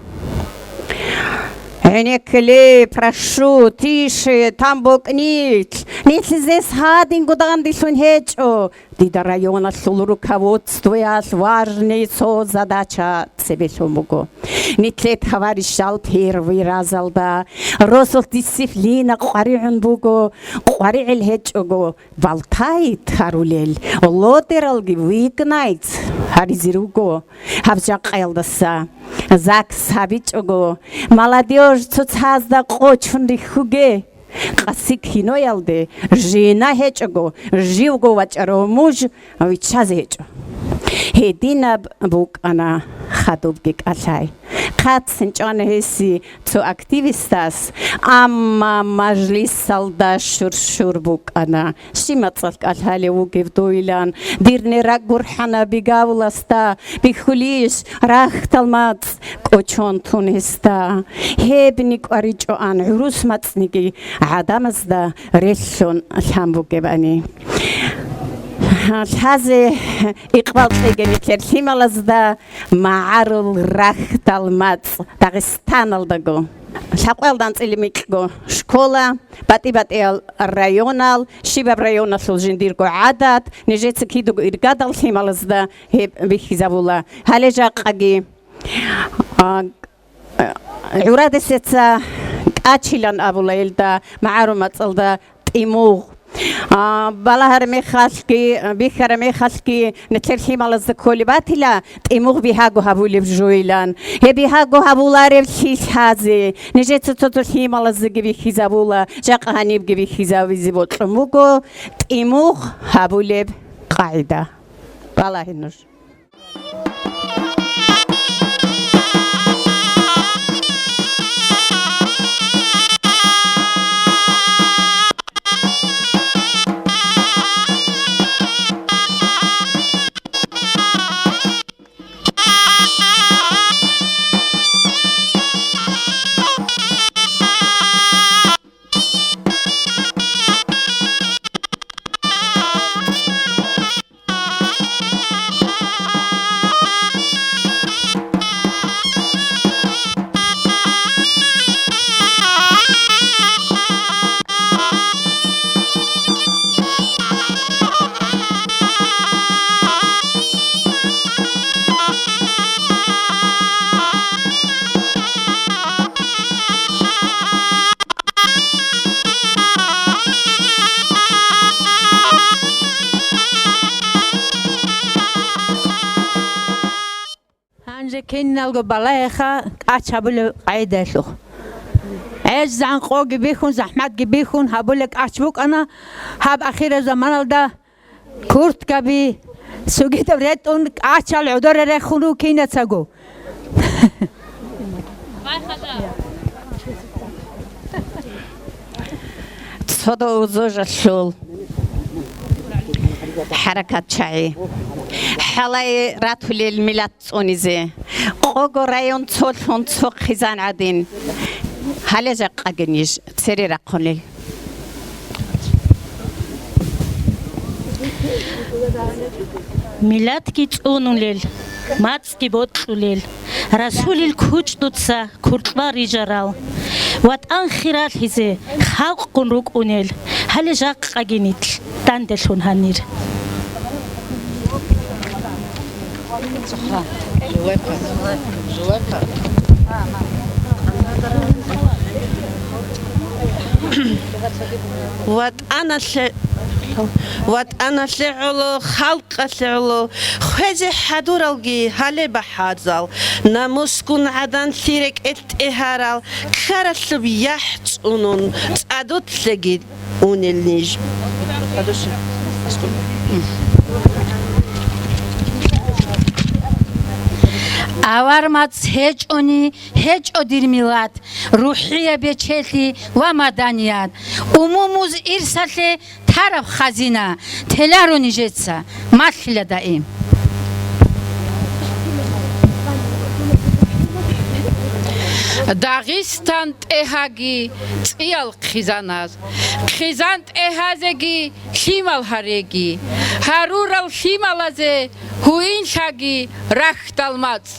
ГӀенеккиле, прошу, тише, там бокӀнилъ. Нилъ зес гьадинго данделъун гьечӀо. Дида районалъул руководствоялъ важный цо задача цебелъун буго. Нилъе, товарищал, первый разалда росулъ дисциплина къваригӀун буго, къваригӀел гьечӀого, балтайит гьарулел, лодералги выгнайт гьаризе руго гьаб жакъаялдаса. ЗАГС гьабичӀого, молодёжь цоцазда къочун рихьуге. Къаси киноялде жина гьечӀого, живго вачӀарав муж виччазе гьечӀо. Гьединаб букӀана хадубги кӀалъай. хъацин чӀвана гьесие цо активистас, амма мажлисалда шур-шур букӀана. Щиб мацӀалъ кӀалъалев вугев дуйилан, дир нерак гурхӀана бигавуласда, бихьулищ рахьдал мацӀ кӀочон тун гьесда. Гьеб никӀваричӀоан гӀурус мацӀниги гӀадамазда релълъун лъан бугебани. Лъазе икъбал кьеги нилъер лъималазда магӀарул рахьдал мацӀ Дагъистаналдаго. Лъабкъоялда анцӀила микьго школа, батӀи-батӀиял районал, щибаб районалъул жиндирго гӀадат, нижеца кидаго иргадал лъималазда гьеб бихьизабула. Гьале жакъаги, а, ГӀурадисеца КӀачилан абула илда магӀарул мацӀалда тӀимугъ. А, балагьара мехалъги, бихьара мехалъги, нилъер лъималазда кколеб батила, тӀимугъ бигьаго гьабулеб жойилан. Гьеб бигьаго гьабуларевлъи лъазе, нижеца цо-цо лъималаздаги бихьизабула, жакъа гьанибги бихьизавизе бокьун буго тӀимугъ гьабулеб къагӀида. Балагье нуж. Гьанже киналго балагьеха кӀач гьабулеб къагӀидаялъухъ. ГӀезегӀан къоги бихьун, захӀматги бихьун гьабулеб кӀач букӀана гьаб ахираб заманалда. Курткаби, цогидаб ретӀун, кӀачал гӀодоре рехун руго кинацаго. Цо дов зожалъул хӀаракат чагӀи. Хьалай ратулел милат цӀунизе. Къого район цолъун цо хъизан гӀадин. Гьале жакъаги ниж цере рахъунел. Милатги цӀунулел, мацӀги бокьулел, расулил кучӀдуца куркьбал рижарал, ВатӀан хиралъизе халкъгун рукӀунел, гьале жакъаги нилъ данделъун гьанир. ВатӀаналъе, ВатӀаналъе гӀоло, халкъалъе гӀоло, хвезе хӀадуралги гьале бахӀарзал, намусгун гӀаданлъи рекӀелъ тӀегьарал, ккаралъуб яхӀ цӀунун, цӀадулъеги унел ниж. Авар мацӀ гьечӀони гьечӀо дир миллат, рухӀияб бечелъи ва маданият. Умумуз ирсалъе тараб хазина, теларо нижеца, малъила даим. Дагъистан тӀегьаги цӀиял хъизаназ, хъизан тӀегьазеги лъимал гьареги, гьарурал лъималазе гьуинлъаги рахьдал мацӀ.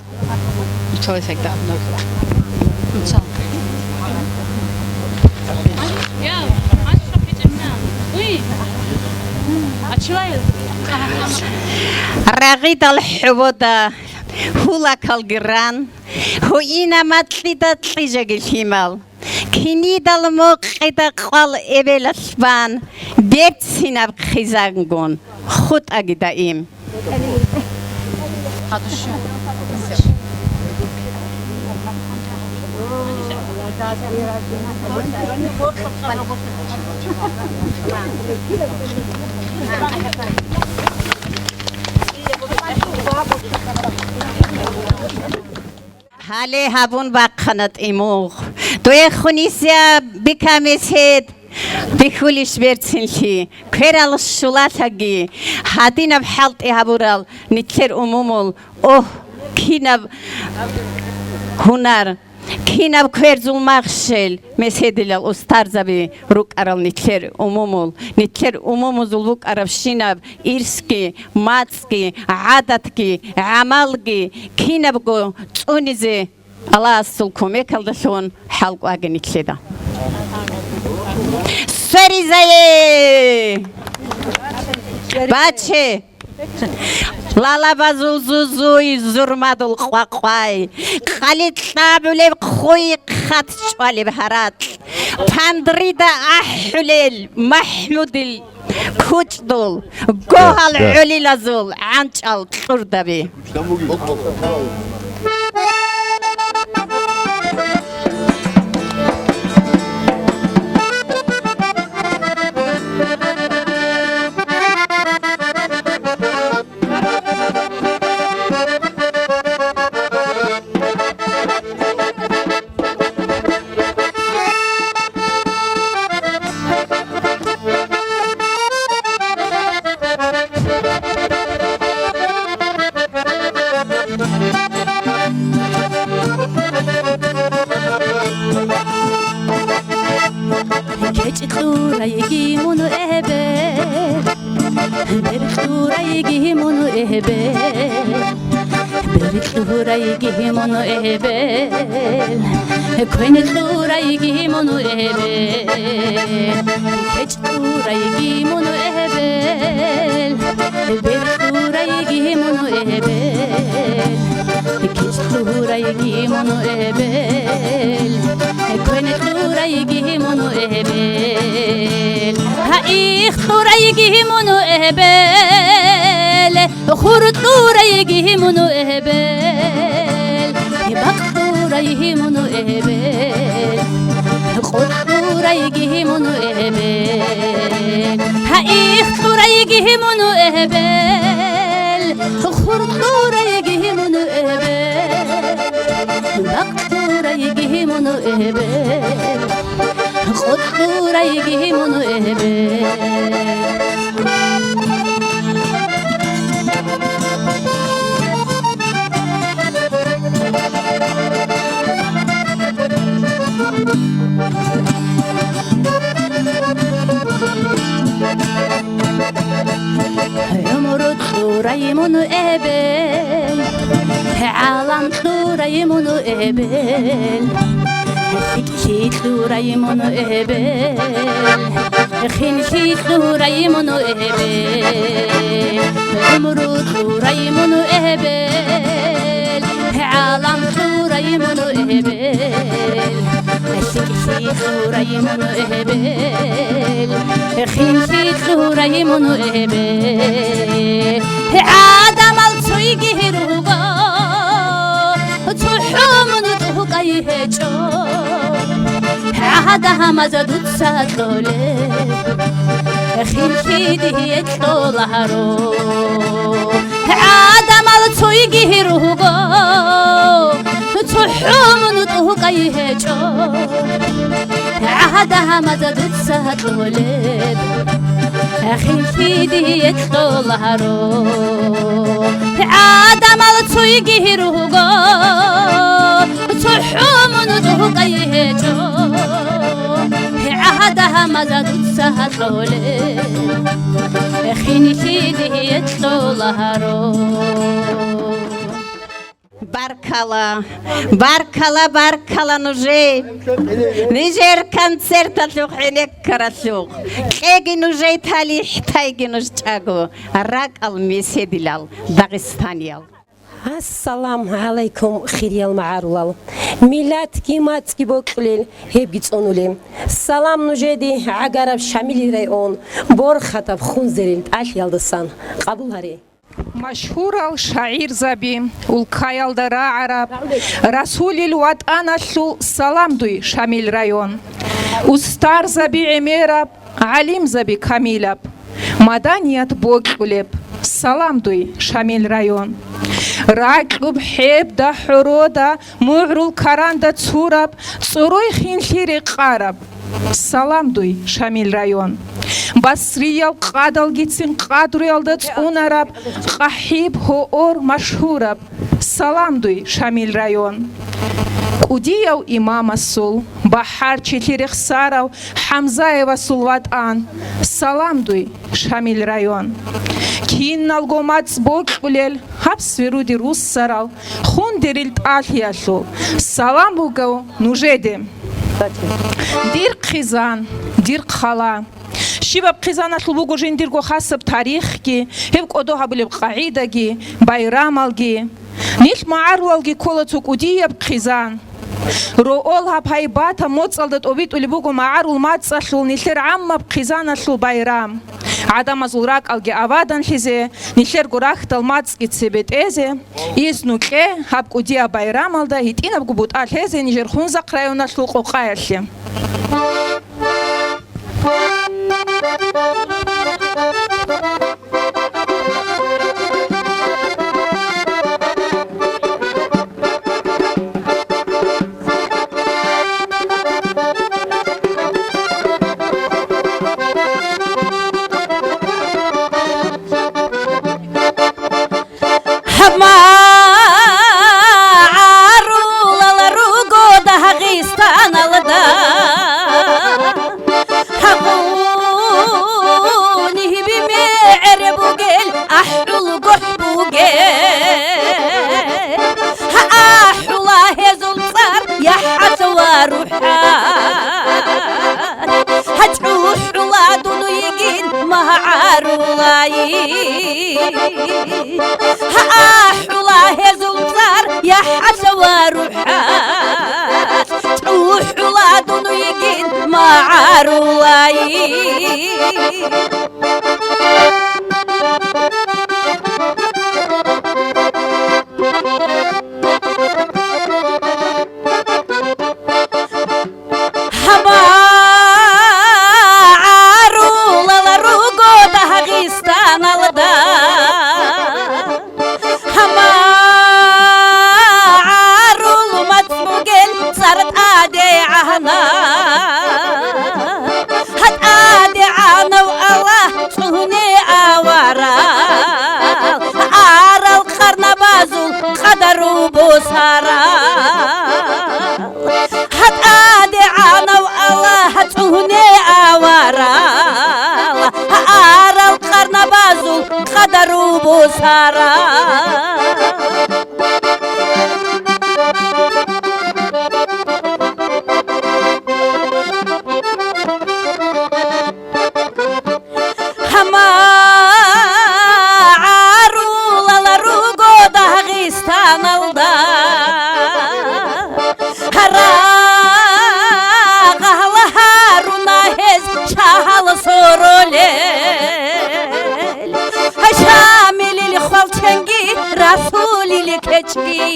Рагъидал хӀубода гьулакалги ран, гьуинаб макьида кьижаги лъимал. Кинидал мукъида къвал эбелалъ бан, берцинаб хъизангун хутӀаги даим. Гьале гьабун бахъана тӀимугъ. Дуе хунисяб бика месед, бихьулищ берцинлъи, кверал щулалъаги, гьадинаб хӀалтӀи гьабурал нилъер умумул, огь, кинаб гьунар, кинаб кверзул махщел, меседилал устарзаби рукӀарал нилъер умумул, нилъер умумузул букӀарабщинаб ирсги, мацӀги, гӀадатги, гӀамалги кинабго цӀунизе Аллагьасул кумекалдалъун хӀалкӀваги нилъеда. Сверизае! Баче! Лалабазул зузуй, зурмадул къвакъвай, къали кьабулеб хъуй, хъат чӀвалеб гьаракь, пандрида ахӀулел МахӀмудил кучӀдул, гогьал гӀолилазул гӀанчӀал кьурдаби. КечӀ кьурайги мун эбел, бер кьурайги мун эбел, бер кьурайги мун эбел, квен кьурайги мун эбел, кечӀ кьурайги мун эбел, бер кьурайги мун эбел, кечӀ кьурайги мун эбел, квен кьурайги мун эбел, гьаих кьурайги мун эбел, хур кьурайги мун эбел, бакъ кьурайги мун эбел, къотӀ кьурайги мун эбел, гьаих кьурайги мун эбел, хур кьурайги мун эбел, бакъ кьурайги мун эбел, къотӀ кьурайги мун эбел. ГӀумру кьурай мун эбел, гӀалам кьурай мун эбел, лъикӀлъи кьурай мун эбел, хинлъи кьурай мун эбел, гӀумру кьурай мун эбел, гӀалам кьурай мун эбел, лъикӀлъи кьурай мун эбел, хинлъи кьурай мун эбел. ГӀадамал цойги руго, цохӀо мун тӀухӀкӀай гьечӀо, гӀагьада гьамаза дуца кьолеб, хинлъи дие кьола гьаро. ГӀадамал цойги руго, цохӀо мун тӀухӀкӀай гьечӀо, гӀагьада гьамаза дуца кьолеб, хинлъи дие кьола гьаро. ГӀадамал цойги руго, цохӀо мун тӀухӀкӀай гьечӀо, гӀагьада гьамаза дуца кьолеб, хинлъи дие кьола гьаро. Баркала, баркала, баркала нужее! Нижер концерталъухъ гӀенеккаралъухъ. Кьеги нужей талихӀ, тайги нуж чӀаго, ракӀал меседилал дагъистаниял. Ассалам гӀалайкум, хириял магӀарулал! Миллатги мацӀги бокьулел, гьебги цӀунулел. Салам нужеде гӀагараб Шамилил район, борхатаб Хунзерил тӀалъиялдасан къабул гьаре. Машгьурал шагӀирзаби, улкаялда рагӀараб, Расулил ватӀаналъул салам дуй, Шамил район. Устарзаби гӀемераб, гӀалимзаби камилаб, маданият бокьулеб, Салам дуй, Шамил район. Ракьуб хӀебда хӀорода, мугӀрул каранда цураб, цӀуруй хинлъи рекъараб. Салам дуй, Шамил район. Басриял къадалгицин къадруялда цӀунараб, къахӀиб гьоор машгьураб. Салам дуй, Шамил район. КӀудияв имамасул, бахӀарчилъи рехсарав ХӀамзаевасул ватӀан. Салам дуй, Шамил район. Киналго мацӀ бокьулел гьаб сверуде руссарал хундерил тӀалъиялъул салам буго нужеде. Дир хъизан, дир хъала. Щибаб хъизаналъул буго жиндирго хасаб тарихги, гьеб кӀодо гьабулеб къагӀидаги, байрамалги. Нилъ магӀарулалги ккола цо кӀудияб хъизан. Роъол гьаб гьайбатаб моцӀалда тӀобитӀулеб буго магӀарул мацӀалъул нилъер гӀаммаб хъизаналъул байрам. ГӀадамазул ракӀалги абаданлъизе, нилъерго рахьдал мацӀги цебетӀезе, изну кье гьаб кӀудияб байрамалда гьитӀинабго бутӀа лъезе нижер Хунзахъ районалъул Къокъаялъе. ГьабмагӀарулал руго Дагъистаналда, гьагъуниб мегӀер бугел, ахӀул гохӀ бугел. АхӀула гьезул цӀар ЯхӀят ва РухӀат. ГьачӀухӀула дун йигин магӀарулай. АхӀула гьезул цӀар ЯхӀят ва РухӀат. ЧӀухӀула дун йигин магӀарулай. ГьабмагӀарулал руго Дагъистаналда, гьабмагӀарул мацӀ бугел цӀар ТӀадегӀанав. ТӀадегӀанав Аллагь цӀугьне аварал, арал къарнабазул къадару босарал. ТӀадегӀанав Аллагь цӀугьне аварал, арал къарнабазул къадару босарал. ГьабмагӀарулал руго Дагъистаналда, гьарагъала гьаруна гьез шагьал соролел. Шамилил хвалченги, Расулил кечӀги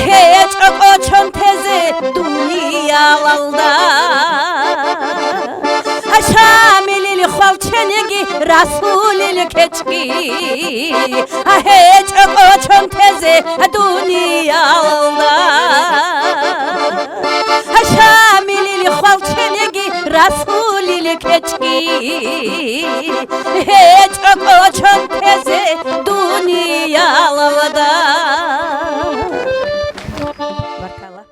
гьечӀо кӀочон тезе дуниялалда. Шамилил хвалченги, Расулил кечӀги гьечӀо кӀочон тезе дуниялалда. Шамилил хвалченги, Расулил кечӀги гьечӀо кӀочон тезе дуниялалда. Баркалла.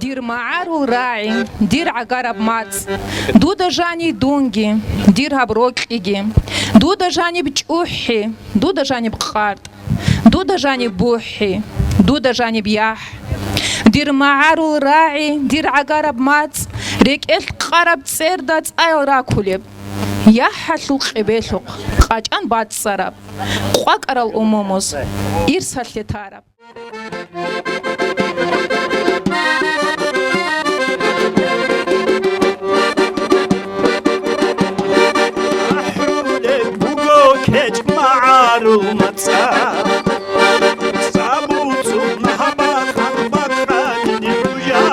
Дир магӀарул рагӀи, дир гӀагараб мацӀ, дуда жаниб дунги, дир гьаб рокьиги, дуда жаниб чӀухӀи, дуда жаниб къартӀ, дуда жаниб бухӀи, дуда жаниб яхӀ. Дир магӀарул рагӀи, дир гӀагараб мацӀ, рекӀелъ къараб цӀерда цӀаял ракулеб. ЯхӀалъул къебелъухъ къачӀан бацӀцӀараб, къвакӀарал умумуз ирсалъе тараб. АхӀулеб буго кечӀ магӀарул мацӀа, цӀабуцун гьабахъан бахъанин нужа.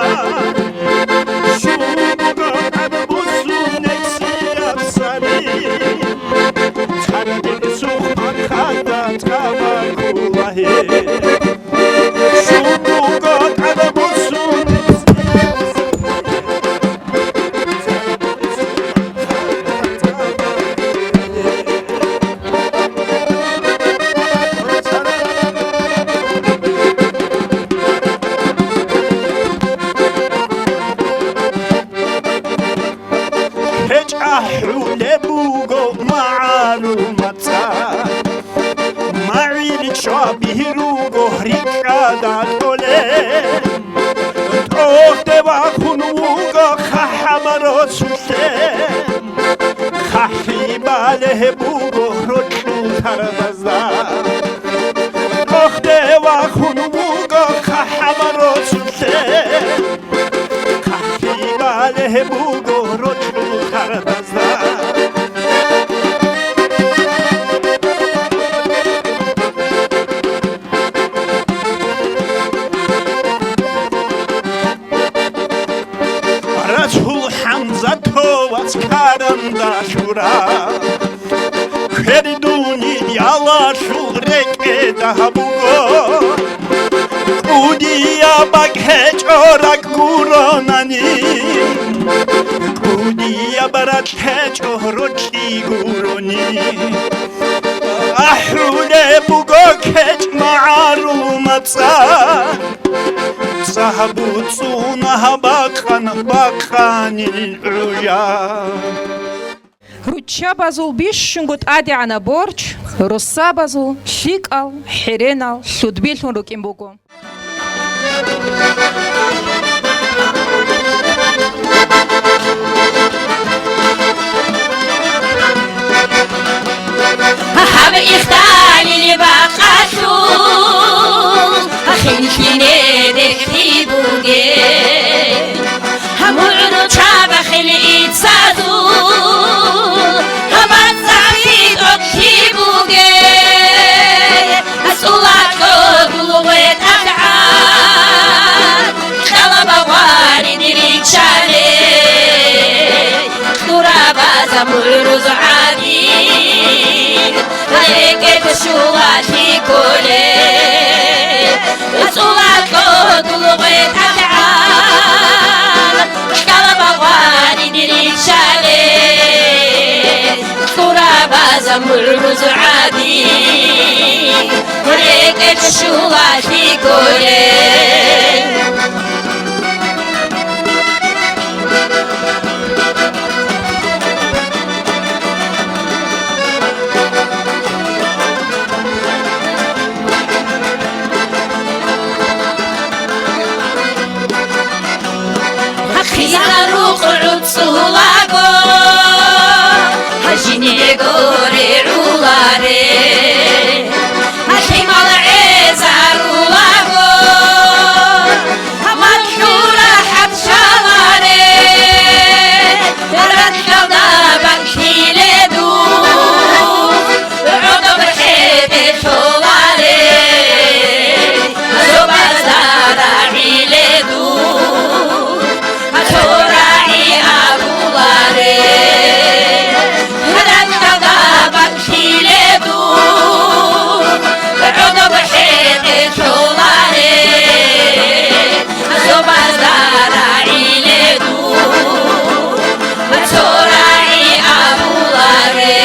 Щун буго гьаб бусун нексияб сани, цадги Де вахун вуго хъахӀаб росулъе, хъахӀи бале буго рокьул тарбазда. Охде вахун вуго хъахӀаб росулъе, хъахӀи бале буго рокьул тарбазда. Расул ХӀамзатовас карандалъура, квердуни ялалъул рекӀеда буго. КӀудияб бакӀ гьечӀо ракӀ гуронани, кӀудияб ракь гьечӀо рокьи гурони. АхӀулеб буго кечӀ магӀарул мацӀа, цӀагьбуцӀуна бакъан бакъанил гӀуя. Руччабазул бищунго тӀадегӀанаб борч росабазул лъикӀал хӀеренал лъудбилъун рукӀин буго. Гьаб ихталил бакъалъул хинлъине дехъи бугел, гьаб мугӀручаб хил ицазул гьаб бацӀцӀаби тӀокӀлъи бугел. Асулалъул гъветӀалгӀан кьалаб гъварид риччале, кьурабаз мугӀруз гӀадин, рекӀелъ щулалъи кколе. Асулалъул гъветӀалгӀан кьалаб гъварид риччале, кьурабаз мугӀруз гӀадин, рекӀелъ щулалъи кколе. Хъизан рукъ гӀуцӀулаго, гьажинего регӀуларе, гьалъимал гӀезарулаго, гьамал хӀура хӀатӀ шаларе, ракьалда бакӀлъиле дун, гӀодоб хӀетӀе лъоларе, зобазда рагӀиле дун, цо рагӀи абуларе, ракьалда бакӀлъиле дун, гӀодоб хӀетӀе лъоларе, зобазда рагӀиле дун, цо рагӀи абуларе.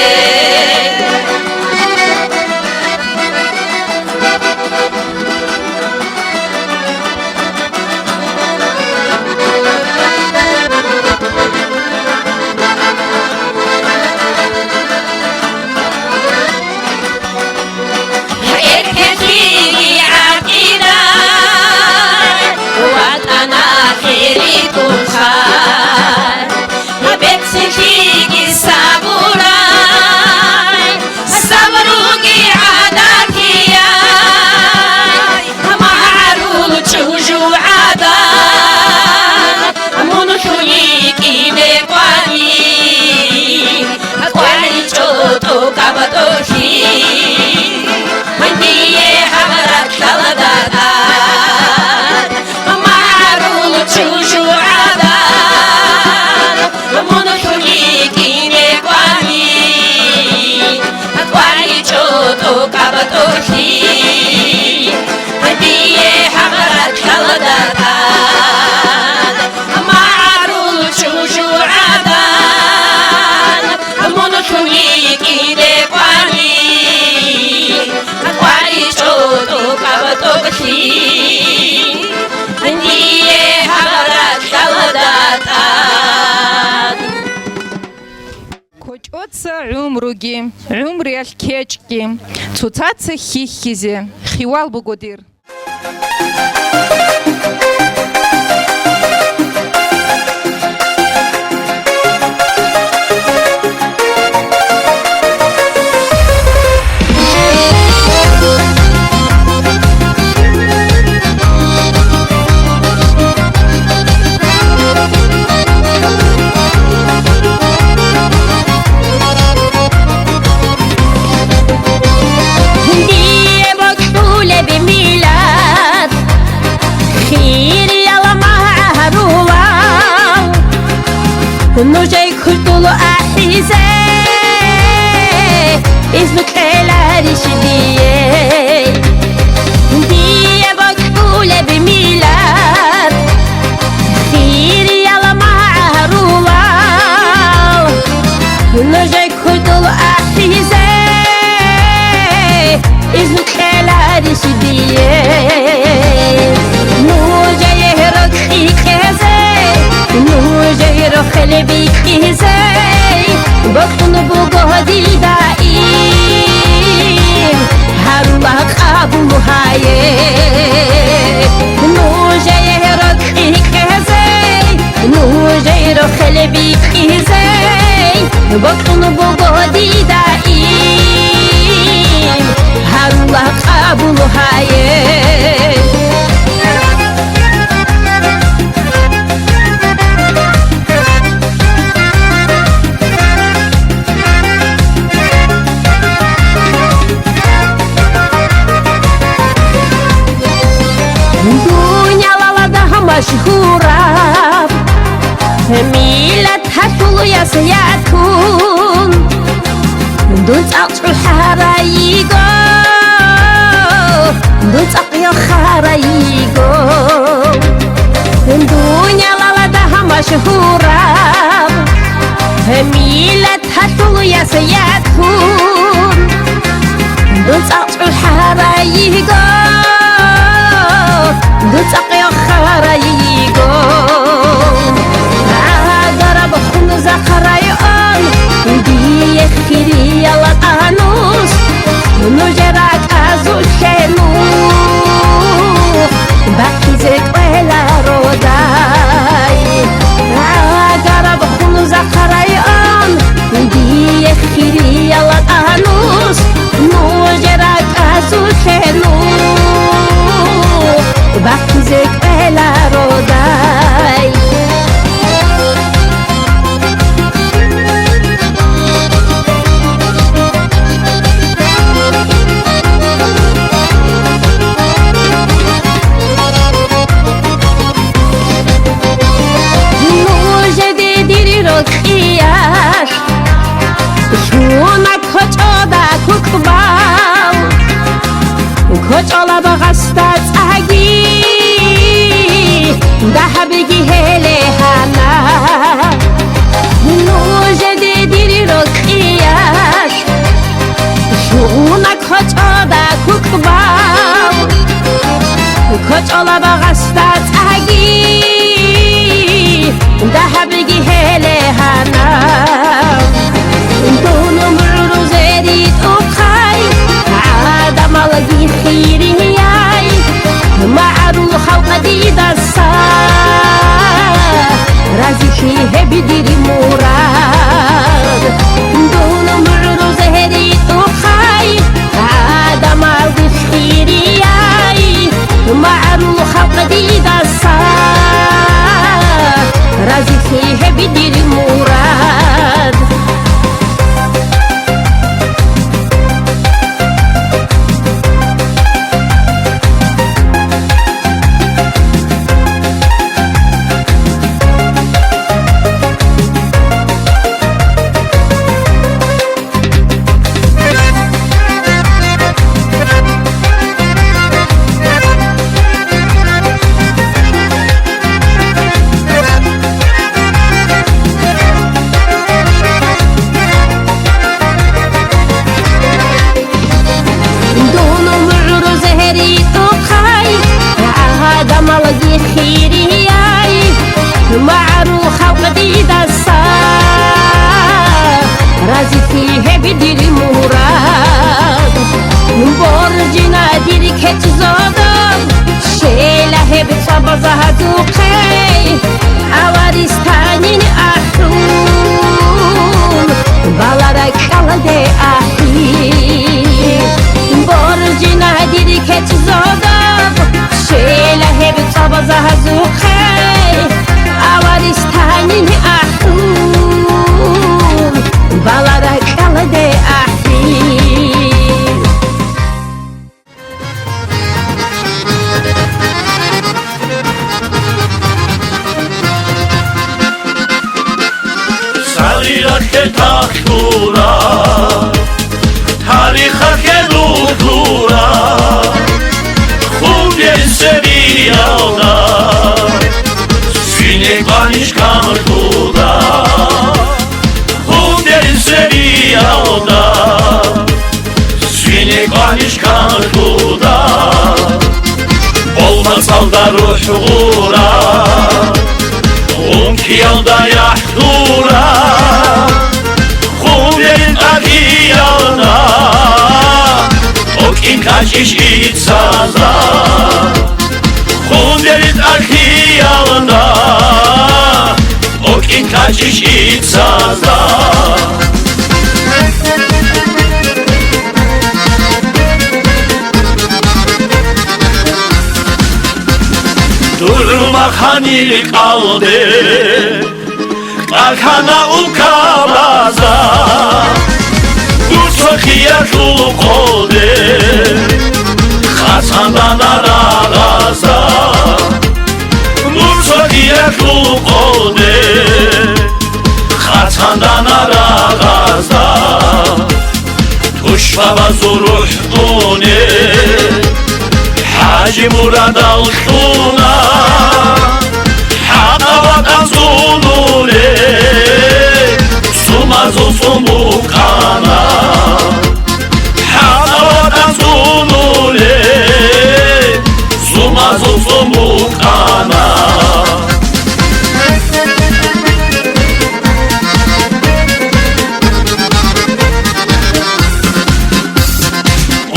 Эркенлъиги гӀакъида, ватӀана хирикӀунха. Бецлъиги сабурай, сабруги гӀадатияй, магӀарул чӀужугӀадан, мун лъугьи кӀиде къвани, къваричӀо тӀокӀаб тӀолъи. Гьание гьаб ракьалда тӀад, магӀарул чӀужугӀадан, мун лъугьи кӀиде къвани, къваричӀо тӀокӀаб тӀолъи. Гьание гьаб ракьалда тӀад, магӀарул чӀужугӀадан, мун лъугьи кӀиде къвани, къваричӀо тӀокӀаб тӀолъи. Гьание гьаб ракьалда тӀад. КочӀоца гӀумруги, гӀумруялъ кечӀги, цоцаца хьихьизе хиял буго дир. Нужее куртӀул ахӀизе изну кьеларищ дие? Дие бокьулеб миллат хириял магӀарулал. Нужее куртӀул ахӀизе изну кьеларищ дие? Нужее рокьи кьезе, нужее рохел бикьизе бокьун буго дида им, гьарула къабул гьае. Нужее рокьи кьезе, нужее рохел бикьизе бокьун буго дида им, гьарула къабул гьае. Дунялалда машгьураб миллат гьалъул ясиятун, дун цӀакъ чӀухӀарайиго, дун цӀакъ йохарайиго. Дунялалда машгьураб миллат гьалъул ясиятун, дун цӀакъ чӀухӀарайиго, дун цӀакъ йохарайиго. Гьагараб хун захъарайон дие хириял анус, нужер ракӀазулъе нух бахъизе кӀвелародай. Гьагараб хун захъарайон дие хириял анус, нужер ракӀазулъе нух бахъизе кӀвелародай. Нужеде дир рокьиялъ лъуна кочӀода кукӀбал, кочӀолаб гъасда цӀаги дагьабги гьеле гьана. Нужеде дир рокьиялъ лъуна кочӀода кукӀбал, кочӀолаб гъасда цӀаги дагьабги гьеле гьана. Дун гӀурузе ритӀухъай, гӀадамалги хирияй, магӀарул халкъ дидаса разилъи гьеб дир мурад. Дун гӀурузе ритӀухъай, гӀадамалги хирияй, магӀарул халкъ дидаса разилъи гьеб дир мурад. Дун гӀурузе ритӀухъай, гӀадамалги хирияй, магӀарул халкъ дидаса разилъи гьеб дир мурад. Боржина дир кечӀ зодоб, щела гьеб цӀабаза гьазухъе, аварис танин ахӀун, балара кӀалде ахӀи. Боржина дир кечӀ зодоб, щела гьеб цӀабаза гьазухъе, аварис танин ахӀун, балара кӀалде ахӀи. Тарихалъе талъура, тарихалъе рухьура, хунде сериялда, свине кваниш канлъура, хунде сериялда, свине кваниш канлъура, болмацалда рухӀ гъура, ункиялда яхӀ дура, хунде тӀагиялда, окӀин качӀиш ицазда, хунде тӀагиялда, окӀин качӀиш ицазда. Дур маханил кӀалде, кӀалъана улкабазда, дур цохиялъул къоде, хъацандана рагъазда. Дур цохиялъул къоде, хъацандана рагъазда. Тушбабазул рухӀ дуне, ХӀажимурадал лъуна, хӀакъа ватӀан цӀунуле, сумазул цӀун букӀана. ХӀакъа ватӀан цӀунуле, сумазул цӀун букӀана.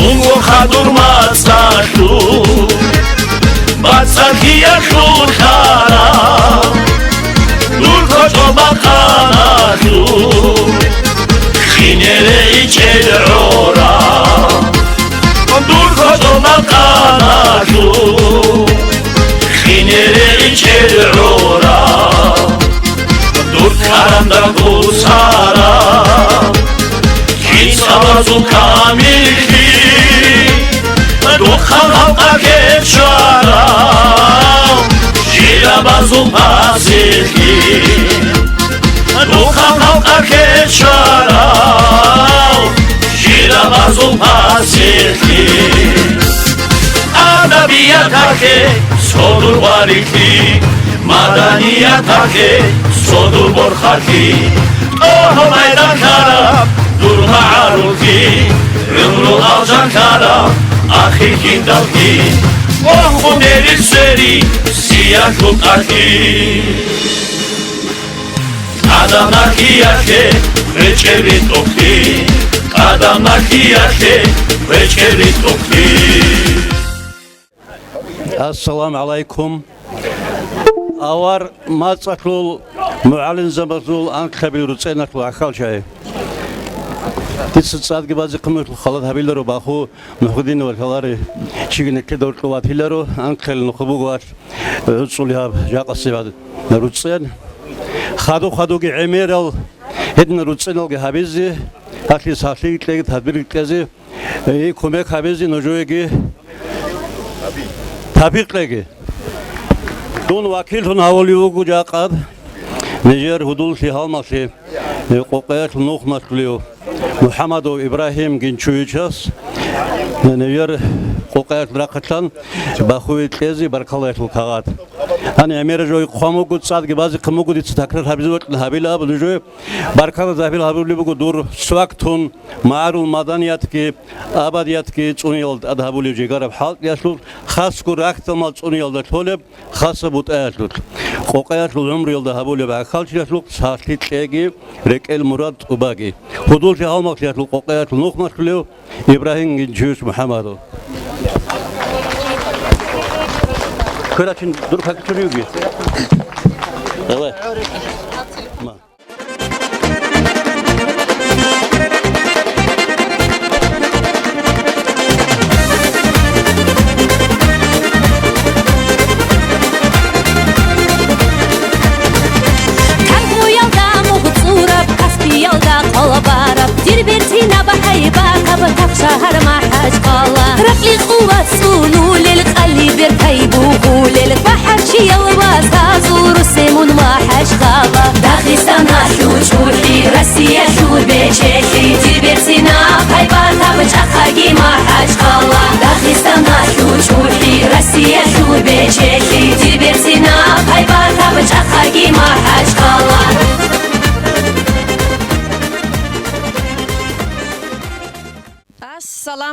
Унго хадур мацӀалъул, бацӀалъиялъул хара, дур кочӀо бакъаналъул, хинере ичӀел гӀора. Дур кочӀо бакъаналъул, хинере ичӀел гӀора. Дур каранда гусара, кицӀабазул камиллъи, духъан халкъалъе чӀварав, жирабазул пасихълъи. Духъан халкъалъе чӀварав, жирабазул пасихълъи. Адабияталъе содур гъварилъи, маданияталъе содур борхалъи. ТӀогьол майдан лъараб дур магӀарулги, гӀумру алжан лъараб ахир киндалги, мугьбу мерил сери сиялъул тӀалъи. КӀадам нахиялъе гьечӀеб ритӀухълъи, кӀадам нахиялъе гьечӀеб ритӀухълъи. Ассаламу гӀалайкум. Авар мацӀалъул мугӀалимзабазул анкьабил руцӀеналъул гӀахьалчагӀи. Дица цӀадги базе хъумулъул халат гьабиларо баху Мухьдин ва лъалари чиги некеда уркьулатиларо анкьел нухъа буго алъ гӀуцӀулеб гьаб жакъасеб руцӀен. Хаду-хадуги гӀемерал гьедин руцӀеналги гьабизе, гьалъи сахлъиги кьеги, тадбирги кьезе, и кумек гьабизе нужееги тавфикъ кьеги. Дун вакиллъун гьавулев вуго жакъа нижер гьудуллъи гьалмагълъи, э, Къокъаялъул нухмалъулев МухӀамадов Ибрагьим Гинчуевичас, э, нижер Къокъаялъул рахъалъан бахуе кьезе баркаллаялъул кагъат. Гьаниб гӀемерал жо хъван буго, цӀадги базе хъван буго, дица такрар гьабизе бокьун гьабила абун жо. Баркала загьир гьабулеб буго дур свактун, магӀарул маданиятги, абадиятги цӀуниялда тӀад гьабулеб жегараб хӀалтӀиялъул, хасго рахьдамал цӀуниялда лъолеб хасаб бутӀаялъулъ, Къокъаялъул гӀумруялда гьабулеб гӀахьалчилъулъ сахлъи кьеги, рекӀел мурад тӀубаги. Гьудуллъи гьалмагълъиялъул Къокъаялъул нухмалъулев Ибрагьим Гинчуевич МухӀамадов. Кверачин дур какчуриуги. Давай. Ма. Танкуялда мугъ цӀураб, Каспиялда къалабараб, дир бертинаб гьайбатаб тахшагьар МахӀачхъала. Ракьи къуват цӀунулел, къали беркай бугъулел, МахӀачиял вацазул русемун МахӀачхъала. Дагъистаналъул чӀухӀи, Россия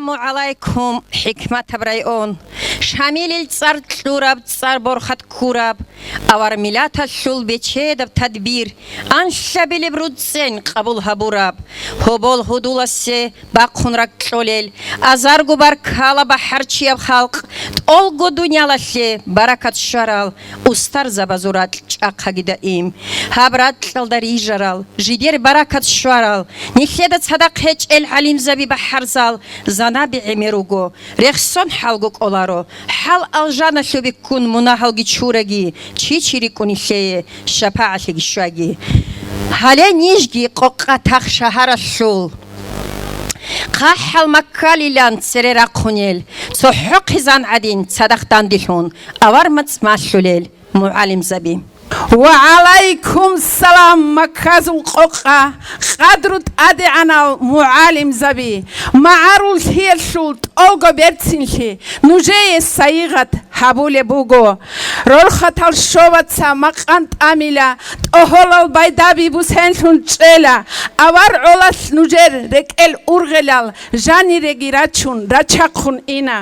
Ассаламу гӀалайкум, ХӀикматаб район. Шамилил цӀар кьураб, цӀар борхат ккураб, авар миллаталъул бечедаб тадбир, анлъабилеб руцӀцӀен къабул гьабураб, гьобол гьудуласе бахъун ракӀ кьолел, азарго баркала бахӀарчияб халкъ, тӀолго дуниялалъе баракат щварал устарзабазул ракь чӀахъаги даим. Гьаб ракьалда рижарал, жидер баракат щварал, нилъеда цадахъ гьечӀел гӀалимзаби бахӀарзал, занаби гӀемер руго, рехсон хӀалго кӀоларо, хӀал алжаналъуб биккун мунагьалги чураги, чи-чи рикӀкӀун нилъее шапагӀатлъиги щваги. Гьале нижги къокъа тах шагьаралъул хъахӀал маккалилан цере рахъунел, цохӀо хъизан гӀадин цадахъ данделъун, авар мацӀ малъулел мугӀалимзаби. Ва гӀалайкум салам, Макказул къокъа, къадру тӀадегӀанал мугӀалимзаби, магӀаруллъиялъул тӀолго берцинлъи нужее сайигъат гьабулеб буго. Рорхатал щобаца макъан тӀамила, тӀогьолал байдаби бусенлъун чӀела, авар гӀолалъ нужер рекӀел ургъелал жаниреги рачун, рачахъун ина.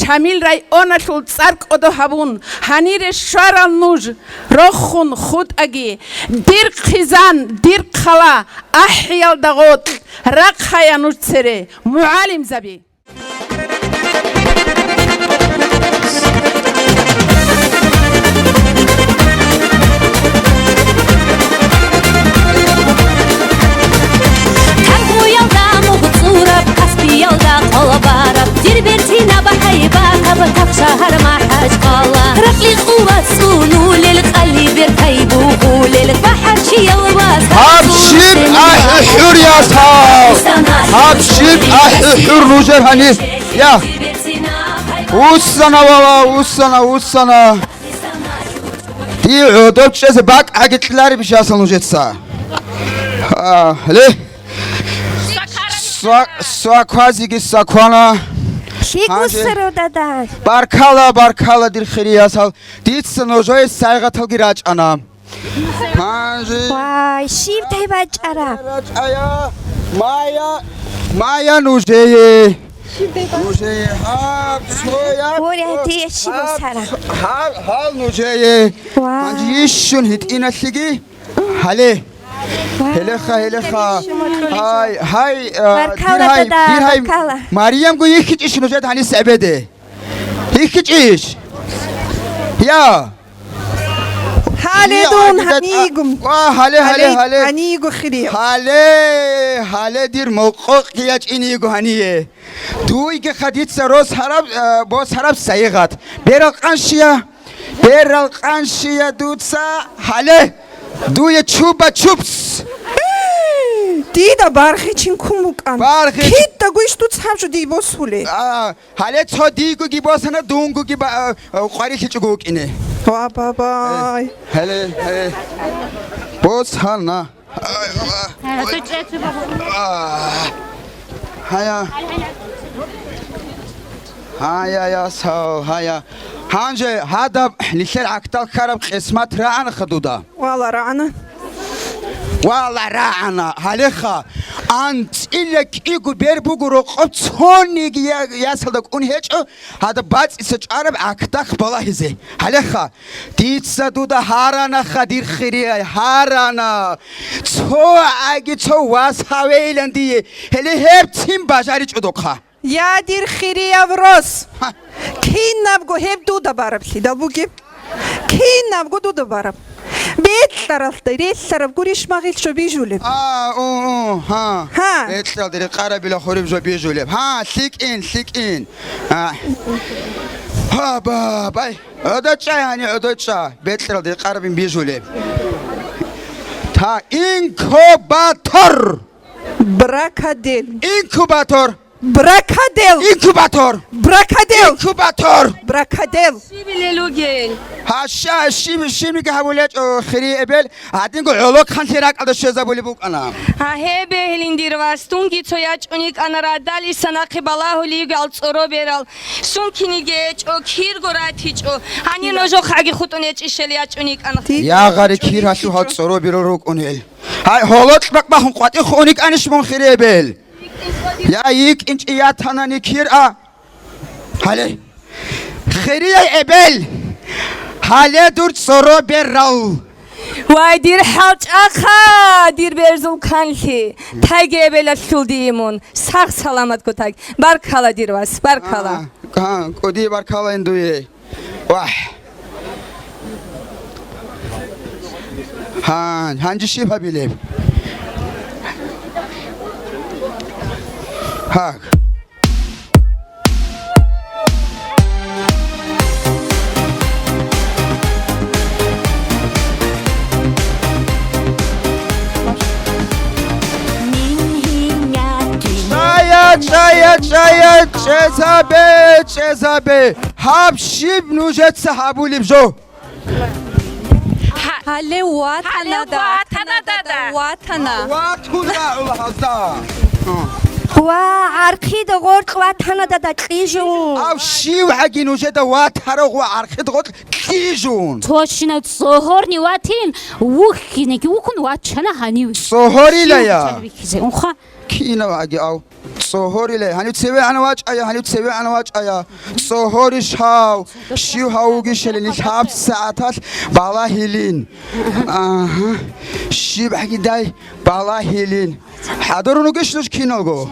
Шамил районалъул цӀар кӀодо гьабун, гьанире щварал нуж, рохун хутӀаги, дир хъизан, дир хъала, ахӀиялда гъоркь, рахъая нуж цере, мугӀалимзаби! Кангуялда мугъ цӀураб, Каспиялда къоло бараб, дир берцинаб хӀайбакаб тахшагьар МахӀачхъала. Ракьи къуват цӀунулел, къали беркай бугъулел, бахӀарчиял вас Гьаб щиб ахӀи хӀур, ясал! Гьаб щиб ахӀи хӀур нужер гьанир? Я! Уссана, вала, уссана, уссана! Дие гӀодов чӀезе бакӀ гьагикьиларебищ, ясал, нужеца? А, ле. Сва-, сваквазиги сваквана. ЛъикӀ Гьанже уссаро, дада. Баркала, баркала, дир хири ясал. Дица нужее сайгъаталги рачӀана. Гьанже Вай, щибдай бачӀараб? РачӀая, мая, мая нужее. Нужее, гьаб, цояб, Гьоре, гьатие щиб гьаб, босара? Гьал, гьал нужее. Вай. Гьанже ишшун гьитӀиналъеги. Гьале. Вай. Гьелеха, гьелеха. Гьай, гьай, а, Баркала, дир гьай, дада, дир гьай. Баркала. Мариямго йихьичӀищ нужед гьанис эбеде? ЙихьичӀищ? Я. Гьале Дие дун гьагидат, а, гьанигум. Ва, гьале, гьале, Гьале, гьале. Гьанигу хирияб. Гьале, гьале, дир мокъокъги ячӀин йиго гьание. Дуйги хадица рос гьараб, а, бос гьараб сайигъат. Берал къанщия. Берал къанщия дуца гьале, дуе чуба-чупс. Дида бархичин ккун букӀан. Бархи- Кидаго иш дуца гьаб жо дий босулей? А, гьале цо дийгоги босана, дунгоги ба-, а, къварилъичӀого вукӀине. Ва бабай. Э, гьале, гьале. Босана. Гьая. Гьая, ясал, гьая. Гьанже гьадаб нилъер гӀахьдал ккараб къисмат рагӀанаха дуда. Вала рагӀана. Вала рагӀана. Гьалеха, анцӀила кӀиго бер буго рокъоб цониги я-, ясалда кӀун гьечӀо, гьадаб бацӀица чӀвараб гӀахьдахъ балагьизе. Гьалеха, дица дуда гьаранаха, дир хирияй, гьарана. Цо аги цо вас гьавейилан дие, гьеле гьебцин бажаричӀо дохъа. Я, дир хирияв рос! Ха. Кинабго гьеб дуда бараблъидал бугеб? Кинабго дуда бараб? Бекьаралда релълъараб гурищ магъилъ жо бижулеб? А, у, у, гьа. Гьа. Бекьаралда рекъарабила хуриб жо бижулеб? Гьа, лъикӀин, лъикӀин. А. Гьа, бабай. ГӀодочӀа, гьани, гӀодочӀа. Бекьаралда рекъарабин бижулеб? Та, инкубатор. Бракадел. Инкубатор. Бракадел. Инкубатор. Бракадел. Инкубатор. Бракадел. Щибилел ругел? Гьаща, щиб-, щибниги гьабулечӀо, хири эбел, гьадинго гӀолохъанлъи ракӀалда щвезабулеб букӀана. Гьа, гьеб бегьилин, дир вас, дунги цо ячӀун йикӀана радалиса нахъе балагьулел йигал цӀоро берал. Сункиниги гьечӀо, кирго ратичӀо. Гьанир нужехъаги хутӀун гьечӀищел ячӀун йикӀана. Ягъари кир гьалъу гьал цӀоро берал рукӀунел. Гьай, гьолокь бакъ бахун къватӀи хуун йикӀанищ мун, хири эбел? Я йикӀинчӀи ятанани кир а. Гьале. Хирияй эбел. Гьале дур цӀоро беррал. Вай, дир хӀалчӀахъа, дир берзул канлъи. Таги эбелалъул дие мун. Сагъ-саламатго таг. Баркала, дир вас, баркала. А, а, кӀуди баркала ин дуе. Вагь. Гьан, гьанже щиб гьабилеб? Гьаг. Чая, чая, чая, чӀезабе, чӀезабе. Гьаб щиб нужеца гьабулеб жо? Гьале ватана, гьале да, ватана, да, да, ватана. Ватун рагӀула гьазда. Ва гӀархида гъоркь ватана, да, да, кьижун. Ав щив гьаги нужеда ватарав ва гӀархида гъоркь кьижун. Точно, цӀогьорни ватин, вухьинеги вухун вачана гьанив. ЦӀогьорилая. Щив вихьизе, унха. Кинав гьаги ав? ЦӀогьориле, гьанив цеве гьана вачӀая, гьанив цеве гьана вачӀая. ЦӀогьорищ гьав, щив гьав вугищали, нилъ гьаб сагӀаталъ балагьилин. Агьа, щиб гьагидай балагьилин. ХӀадурун вугищ нуж киналго?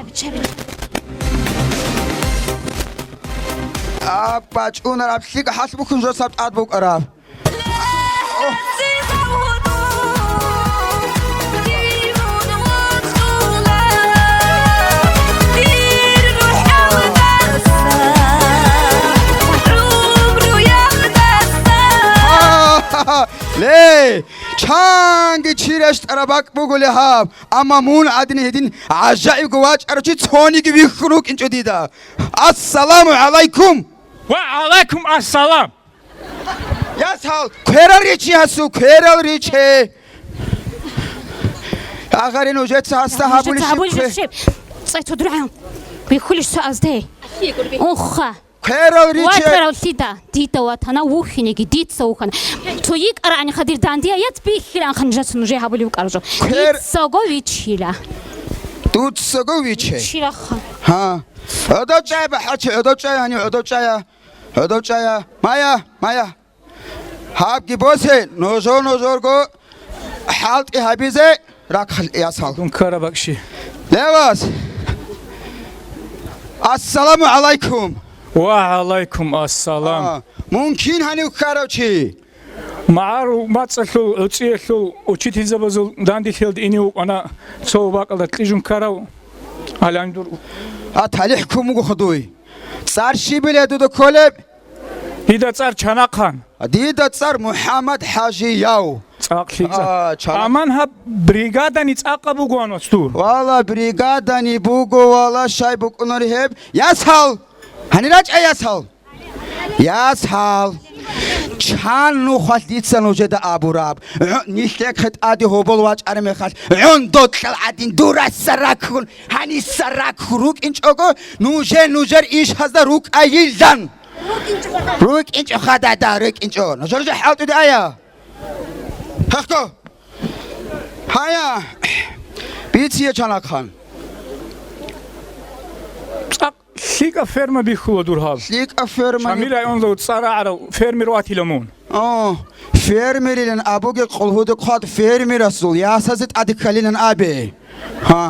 Аб бачӀунараб лъикӀ хӀалъ бухьун жо саб тӀад букӀараб. Ле, чанги чи рещтӀараб бакӀ бугулеб гьаб, амма мун гӀадин гьедин гӀажаибго вачӀарав чи цониги вихьун вукӀинчӀо дида. Ассаламу гӀалайкум! Ва гӀалайкум ассалам! Ясал, кверал ричи гьасу, кверал ричи. Агъарин, нужеца гьасда гьабулищ кве-, щиб? ЦӀай цо дургӀан. Бихьулищ цо азде. Уха. Кверал ричи. Ватарав лъида? Дида ватана вухинеги, дица вухана. Цо йикӀараниха дир дандия, яц бихьилан ханжаца нужее гьабулев каржо. Квер- Дицаго вичила. Дуцаго вичи? Вичилаха. Гьа. ГӀодов чӀай, бахӀарчи, гӀодов чӀай, гьанив гӀодов чӀая. ГӀодов чӀая. Мая, мая. Гьабги босе, ножо-ножорго хӀалтӀи гьабизе рахъал, ясал. Дун ккара бакӀ щи. Левас. Ассаламу гӀалайкум. Ва гӀалайкум ассалам. А, мун кин гьанив ккарав чи? МагӀарул мацӀалъул, гӀуцӀиялъул учительзабазул данделъиялда ине вукӀана цо бакӀалда кьижун ккарав гьаландур. А, талихӀ ккун буго хадуй. ЦӀар щибиле дуда кколеб? Дида цӀар Чанахъан. Дида цӀар МухӀаммад ХӀажияв. ЦӀакъ лъикӀ цӀар. А, Чанахъ. Аман гьаб бригадани цӀакъа бугоан вацдур. Вала, бригадани буго, вала, щай букӀунар гьеб. Ясал! Гьанир рачӀа, ясал! Ясал! Чан нухалъ дица нужеда абураб. ГӀо-, нилъехъе тӀаде гьобол вачӀараб мехалъ, гӀондокьал гӀадин дураса раккун, гьаниса раккун рукӀинчӀого, нужер-нужер ишазда рукӀайилан. РукӀинчӀо хадада, рукӀинчӀо. Нужер жо хӀалтӀуде ая. Хахко. Гьая. Биция, Чанахъан. ЦӀакъ лъикӀа ферма бихьула дур гьал. ЛъикӀа ферма. Шамил районда цӀар рагӀарав фермер ватила мун. О, фермерилан абуге къулгьуде хъвад фермерасул ясазе тӀаде ккалилан абе. Гьа.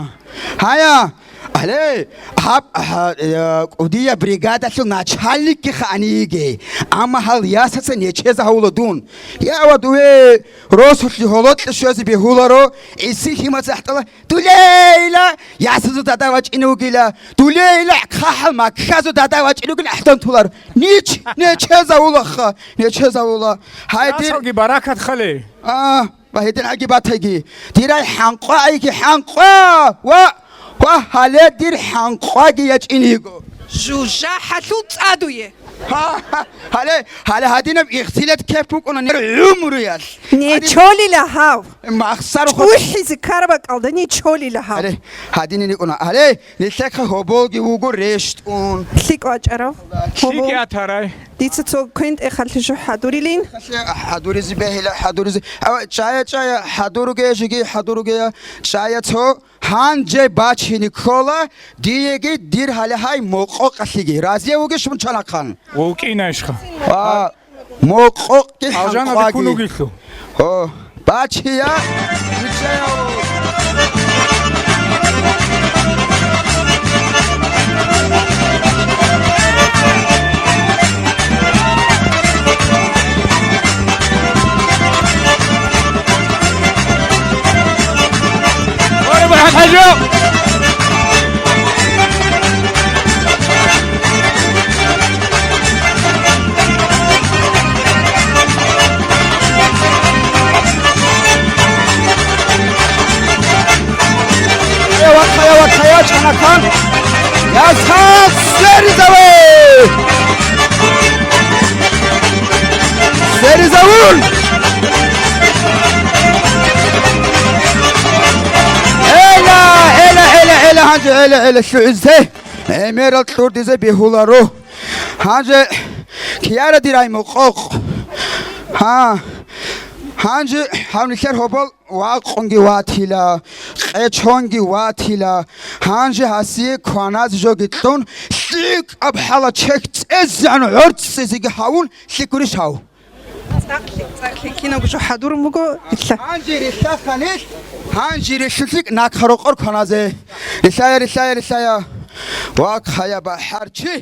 Гьая, гьале, гьаб, гьа, э, кӀудияб бригадалъул начальникги ханийги, амма гьал ясаца нечеза гьавула дун. Я ва дуе, росулъи гьолокье щвезе бегьуларо, гӀиси лъимаца ахтала, дулейла, ясазу дада вачӀине вугила, дулейла, хъахӀал макказу дада вачӀине вугила ахтан тулар. Нич, нечеза гьавулаха, нечеза гьавула. Гьай, дир Ясалги баракат хали. А. Ва гьедин аги батайги. Дирай хӀанкъва айги хӀанкъва! Ва, ва гьале дир хӀанкъваги ячӀин йиго. Жужа хӀалъул цӀадуе. Ха, ха, гьале, гьале гьадинаб ихтилат кеп букӀуна нер гӀумруялъ. Нечолила гьав. Махсар хо- ЧӀухӀизе карабакӀалда нечолила гьав. Гьале, гьадинин йикӀуна. Гьале, нилъехъа гьоболги вуго рещтӀун. ЛъикӀ вачӀарав. ЛъикӀ ятарай. Дица цо квен тӀехалъе жо хӀадурилин. ХӀадуризе бегьила, хӀадуризе. Ава, чӀая, чӀая, хӀадуруге, жеги хӀадуруге, чӀая цо. Гьанже бачине ккола диеги дир гьале гьай мокъокъалъеги. Разие вугищ мун чанахъан? ВукӀинайищха? А, мокъокъги Алжанаде хӀанкъуаги. Кун вугелъул. О, бачия, бичаяв. Хая, вахая, вахая, чанакан. Ясал серизаве! Серизавун! Эла, эла, эла, эла, гьанже, эла, эла, лъугӀизде. ГӀемерал кьурдизе бегьуларо. Гьанже кияра дирай мукъокъ. Гьа. Гьанже гьав нилъер гьобол вакъунги ватила, къечонги ватила. Гьанже гьасие кваназе жоги кьун, лъикӀаб хӀала чехь цӀезегӀан гӀорцӀизеги гьавун лъикӀурищ гьав? ЦӀакълъи, цӀакълъи кинабго жо хӀадурун буго, рилълъа. Гьанже рилълъа ханилъ, гьанже рилълъулъи нахъа рокъор кваназе. Рилълъая, рилълъая, рилълъая. Вахъая бахӀарчи.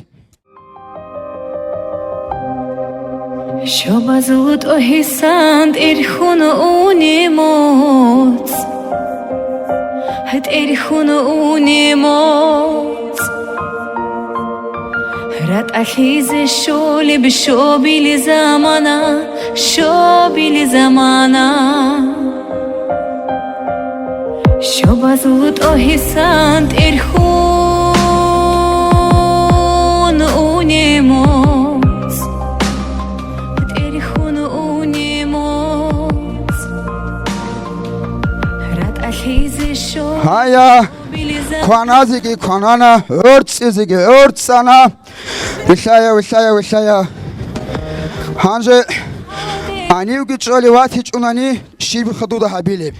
Щобазул тӀогьисан тӀерхьун уни моцӀ, тӀерхьун уни моцӀ. РатӀалъизе щолеб щобили замана, щобили замана. Щобазул тӀогьисан тӀерхьун уни моцӀ, тӀерхьун уни моцӀ. РатӀалъизе щолеб Гьая, щобили замана. Кваназеги кванана, гӀорцӀизеги гӀорцӀана. Вилълъая, вилълъая, вилълъая. Гьанже гьанивги чӀолев ватичӀунани, щибха дуда гьабилеб?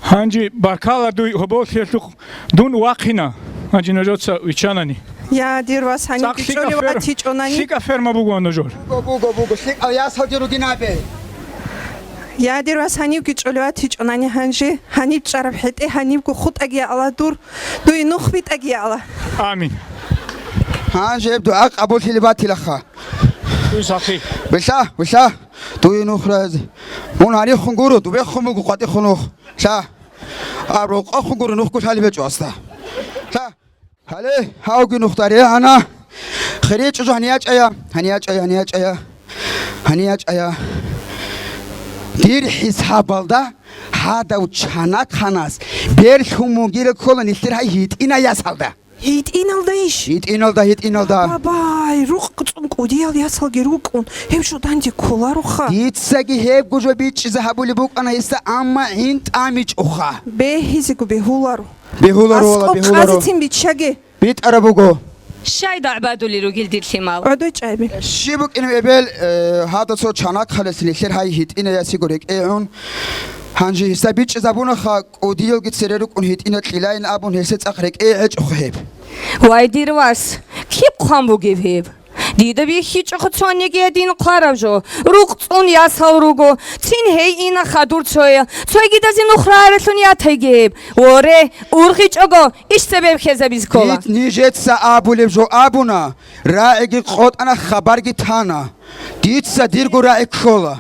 Гьанже баркала дуй гьоболлъиялъухъ дун вахъина, гьанже нужеца виччанани. Я, дир вас, гьанивги ЦӀакъ лъикӀа чӀолев фер-, ватичӀунани. ЛъикӀа ферма буго нужер. Буго, буго, буго, лъикӀал ясалги ругин абе. Я, дир вас, гьанивги чӀолев ватичӀунани гьанже, гьаниб чӀараб хӀетӀе, гьанибго хутӀаги яла дур, дуе нух битӀаги яла. Амин. Гьанже гьеб дугӀа къабуллъилеб батилаха. Дуй сахи. Вилълъа, вилълъа. Дуе нух разе. Мун гьанихун гуро, дубехун буго къватӀихун нух. Лъа. А рокъохун гуро, нухго лъалеб гьечӀо асда. Лъа. Гьале, гьавги нухда регӀана. ХиричӀо жо гьаниячӀая, гьаниячӀая, гьаниячӀая. ГьаниячӀая. Дир хӀисабалда гьадав чанахъанас берлъун мугила ккола нилъер гьай гьитӀина ясалда. ГьитӀиналда иш? ГьитӀиналда, гьитӀиналда. Бабай, рукъ цӀун кӀудиял ясалги рукӀун, гьеб жо данде кколароха. Дицаги гьебго жо бичӀчӀизе гьабулеб букӀана гьесда, амма гӀин тӀамичӀоха. Бегьизего бегьуларо. Бегьуларо, вала, аскӀоб бегьуларо. Къазицин биччаге. БитӀараб буго. Щай дагӀбадулел ругел дир лъимал? ГӀодой чӀайби. Щиб букӀинеб эбел, э, гьада цо чанахъалес нилъер гьай гьитӀинаясего рекӀегӀун. Гьанже гьесда бичӀчӀизабунаха, кӀудиялги цере рукӀун гьитӀина кьилайин абун гьесде цӀакъ рекӀее гьечӀоха гьеб. Вай, дир вас, киб хъван бугеб гьеб? Дида бихьичӀо цониги гьедин хъвараб жо. Рукъ цӀун ясал руго. Цин гьей ина хадур цоял. Цойгидазе нух рагӀаралъун ятайги гьеб. Воре, ургъичӀого, иш цебе бихьизабиз ккола. Ниж-, нижеца абулеб жо абуна, рагӀиги къотӀана, хабарги тана. Дица дирго рагӀи ккола.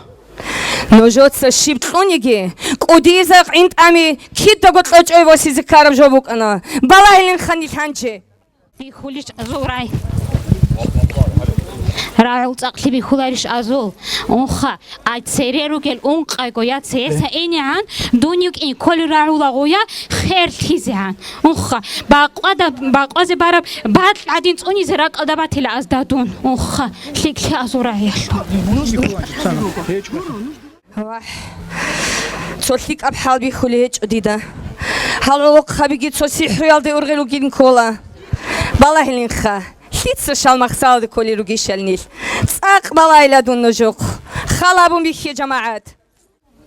Нужеца щиб кьуниги, кӀудиязда гӀин тӀами кидаго кьочӀой восизе ккараб жо букӀана. Балагьилин ханилъанчи. Бихьулищ азул рай. РагӀул цӀакълъи бихьуларищ азул? Унха, ай цере ругел ункъайго я цееса инегӀан, дун йикӀин кколи рагӀулаго я херлъизегӀан. Унха, бакъвада-, бакъвазе бараб бакь гӀадин цӀунизе ракӀалда батила аз дадун. Унха, лъикӀлъи азул рагӀиялъул. Вагь, цо лъикӀаб хӀал бихьулей гьечӀо дида. Гьал гӀолохъабиги цо сихӀруялде ургъел ругин ккола. Балагьилинха. дица щал махсалде кколел ругищал нилъ. ЦӀакъ балайла дун нужухъ. Хал абун бихье, жамагӀат.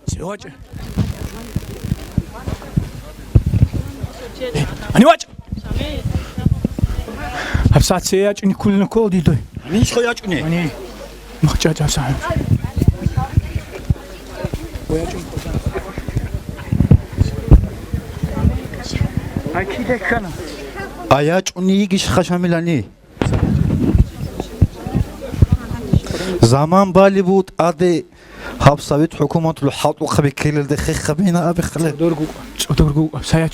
Се вачӀа? Ани вачӀа! ГьабсагӀат се ячӀуни кколин ккола дидой. Ани иш хо ячӀуни? Ани. Махча гьабсагӀат. Ай, киде ккана? А ячӀуни йигищха, Шамилани? Заман балеб буго тӀаде гьаб Совет хӀукуматалъул хӀалтӀухъаби ккелелде хехабина абихъале. ЦӀодоргу, цӀодоргу, саяч.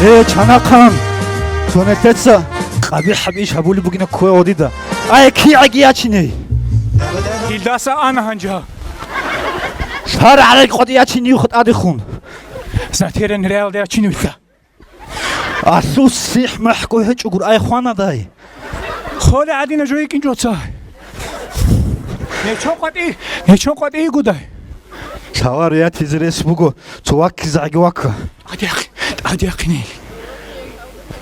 Ле, чанахъан! Цонетеца къабихӀаб иш гьабулеб бугина ккола гъодида. Ай, кигӀаги ячине! Илдаса ана гьанже. Шар гӀарай къотӀи ячине юха тӀадехун. Затерянный реалда ячине вилълъа. Алъус сихӀ махӀго гьечӀогур, ай, хванадай. Холе гӀадина жо йикӀинчӀоца. Нечо къватӀи, нечо къватӀи йигодай. Лъаларо ятизе рес буго, цо ваккизагӀги вакка. ТӀадехъ-, тӀадехъине.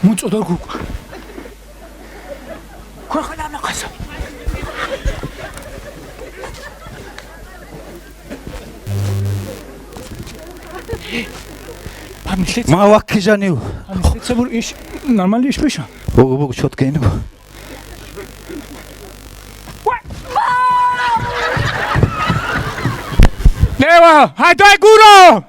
Мун цӀодоргу. Квахъана мехъаса. Ма вакки жанив. Нормально иш биша? Бугу, бугу, чётко иниб. Лева, гьайдай гуро!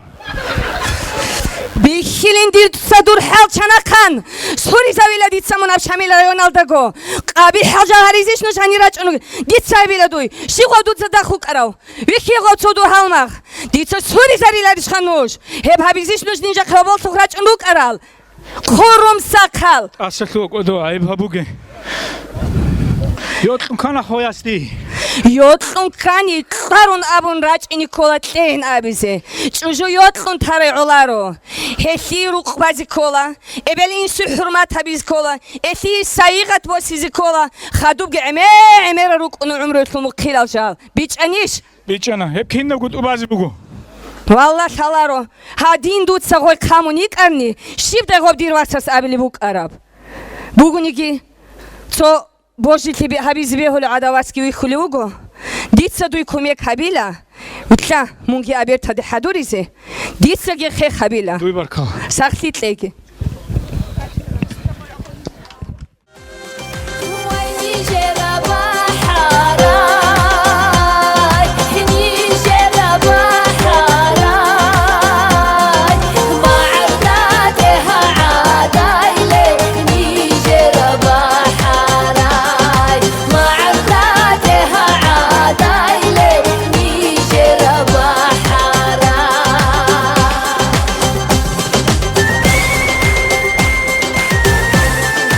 Бихьилин дир дуца дур хӀал, чанахъан! Суризавила дица мун аб Шамил районалдаго. КъабихӀал жал гьаризищ нуж гьанир рачӀун? Дица абила дуй, щиб гъов дуца дагь вукӀарав? Вихье гъов цо дур гьалмагъ. Дица суризариларищха нуж? Гьеб гьабизищ нуж нижахъе гьоболлъухъ рачӀун рукӀарал? Хъурум сахъал! ТӀасалъугьа кӀодо гӀайиб гьабуге. Йокьун ккана хваясде. Йокьун ккани, кьарун абун рачӀине ккола кьейин абизе. ЧӀужу йокьун тарай гӀоларо. Гьелъие рукъ базе ккола, эбел-инсуе хӀурмат гьабизе ккола, гьелъие сайигъат босизе ккола, хадубги гӀемер-гӀемерал рукӀуна гӀумруялъул мухъилал жал. БичӀчӀанищ? БичӀчӀана. Гьеб кинабго тӀубазе буго. Валла, лъаларо. Гьадин дуца гъой хъамун йикӀарни, щибдай гъоб дир васас абилеб букӀараб? Бугониги, цо божилъи бе-, гьабизе бегьулев гӀадав васги вихьулев вуго. Дица дуй кумек гьабила, вилълъа, мунги абертаде хӀадуризе, дицаги хех гьабила. Дуй баркала. Сахлъи кьеги.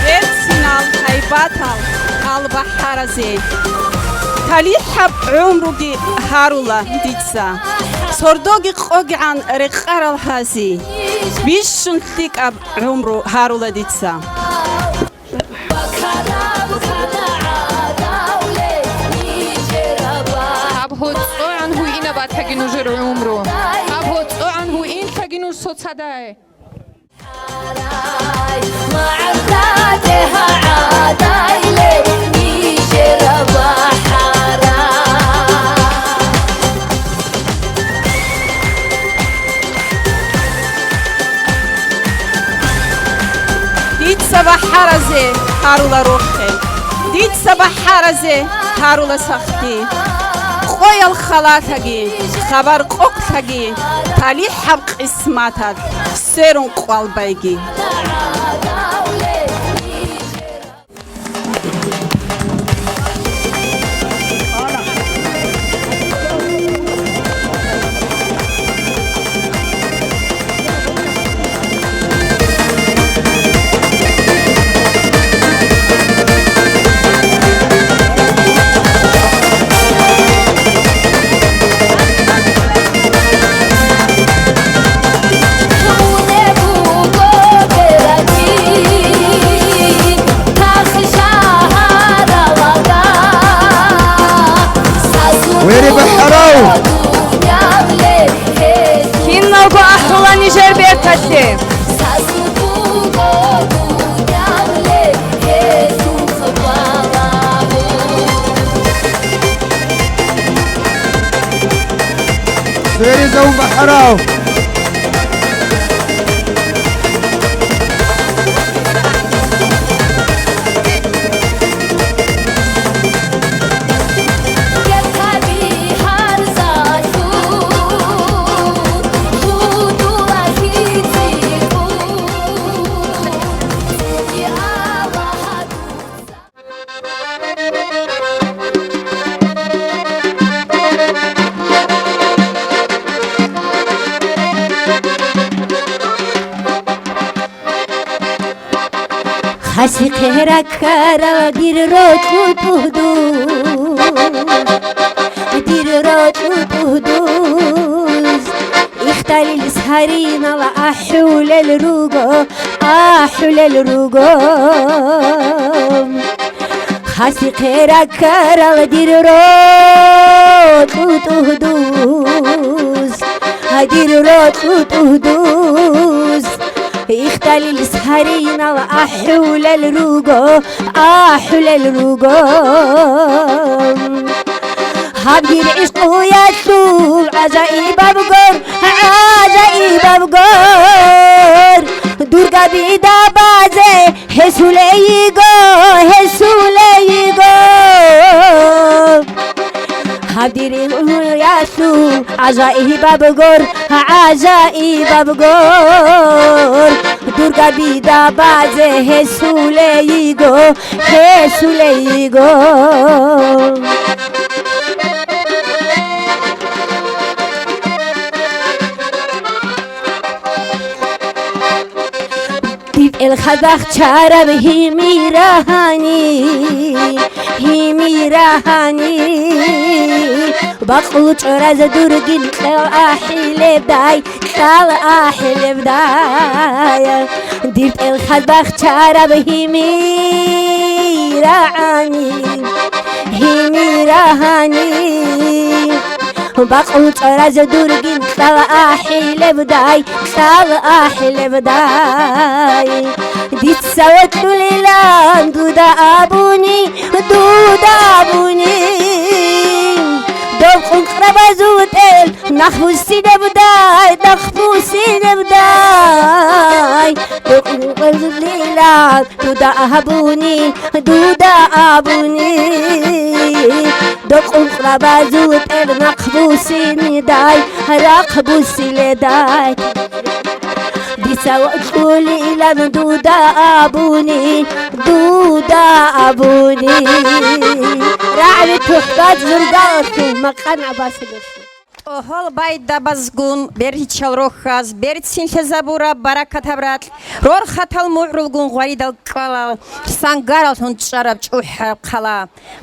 Берцинал гьайбатал гьал бахӀаразе. ТалихӀаб гӀумруги гьарула дица. Сордоги къогигӀан рекъарал гьази. Бищун лъикӀаб гӀумру гьарула дица. Гьаб гьоцӀогӀан гьуинаб батаги нужер гӀумру. Гьаб гьоцӀогӀан гьуинлъаги нуж соцадай. Гьарула рохел, дица бахӀаразе гьарула сахлъи. Къоял халатаги, хабар къокълъаги, талихӀаб къисматалъ сверун къвал байги. Вери бахӀарав! Киналго ахӀула нижер берталъе! Сверизавун бахӀарав! Хасихъе раккарал дир рокьу тӀугьдуз, дир рокьу тӀугьдуз, ихталил саринал ахӀулел руго, ахӀулел руго. Хасихъе раккарал дир рокьу тӀугьдуз, дир рокьу тӀугьдуз, ихталил саринал ахӀулел руго, ахӀулел руго. Гьаб дир гӀишкъуялъул гӀажаибаб гор, гӀажаибаб гор, дургабида базе гьесулей йиго, гьесулей йиго. Гьаб дир гӀишкъуялъул гӀажаибаб гор, гӀажаибаб гор, дургабида базе гьесулей йиго, гьесулей йиго. Дир элхъад бахчараб гьимира гьани, гьимира гьани, бакъул чӀораз дургин кьел ахӀилебдай, кьел ахӀилебдай. Дир элхъад бахчараб гьимира гьани, гьимира гьани, бакъул чӀораз дургин кьел ахӀилебдай, кьел ахӀилебдай. Дица вокьулилан дуда абуни, дуда абуни, доб къункърабазул тӀел нахъбуссинебдай, нахъбуссинебдай. Доб къункърабазулилан дуда абуни, дуда абуни, доб къункърабазул тӀел нахъбуссинедай, нахъбуссинедай. Дица вокьулилан дуда абуни, дуда абуни. РагӀаби тухбат зургаялъул макъан гӀабасилалъул. ТӀогьол байдабазгун бергьичал рохьаз, берцинлъазабураб баракатаб ракь, рорхатал мугӀрулгун гъваридал кӀкӀалал, сангаралъун чӀараб чӀухӀараб хъала,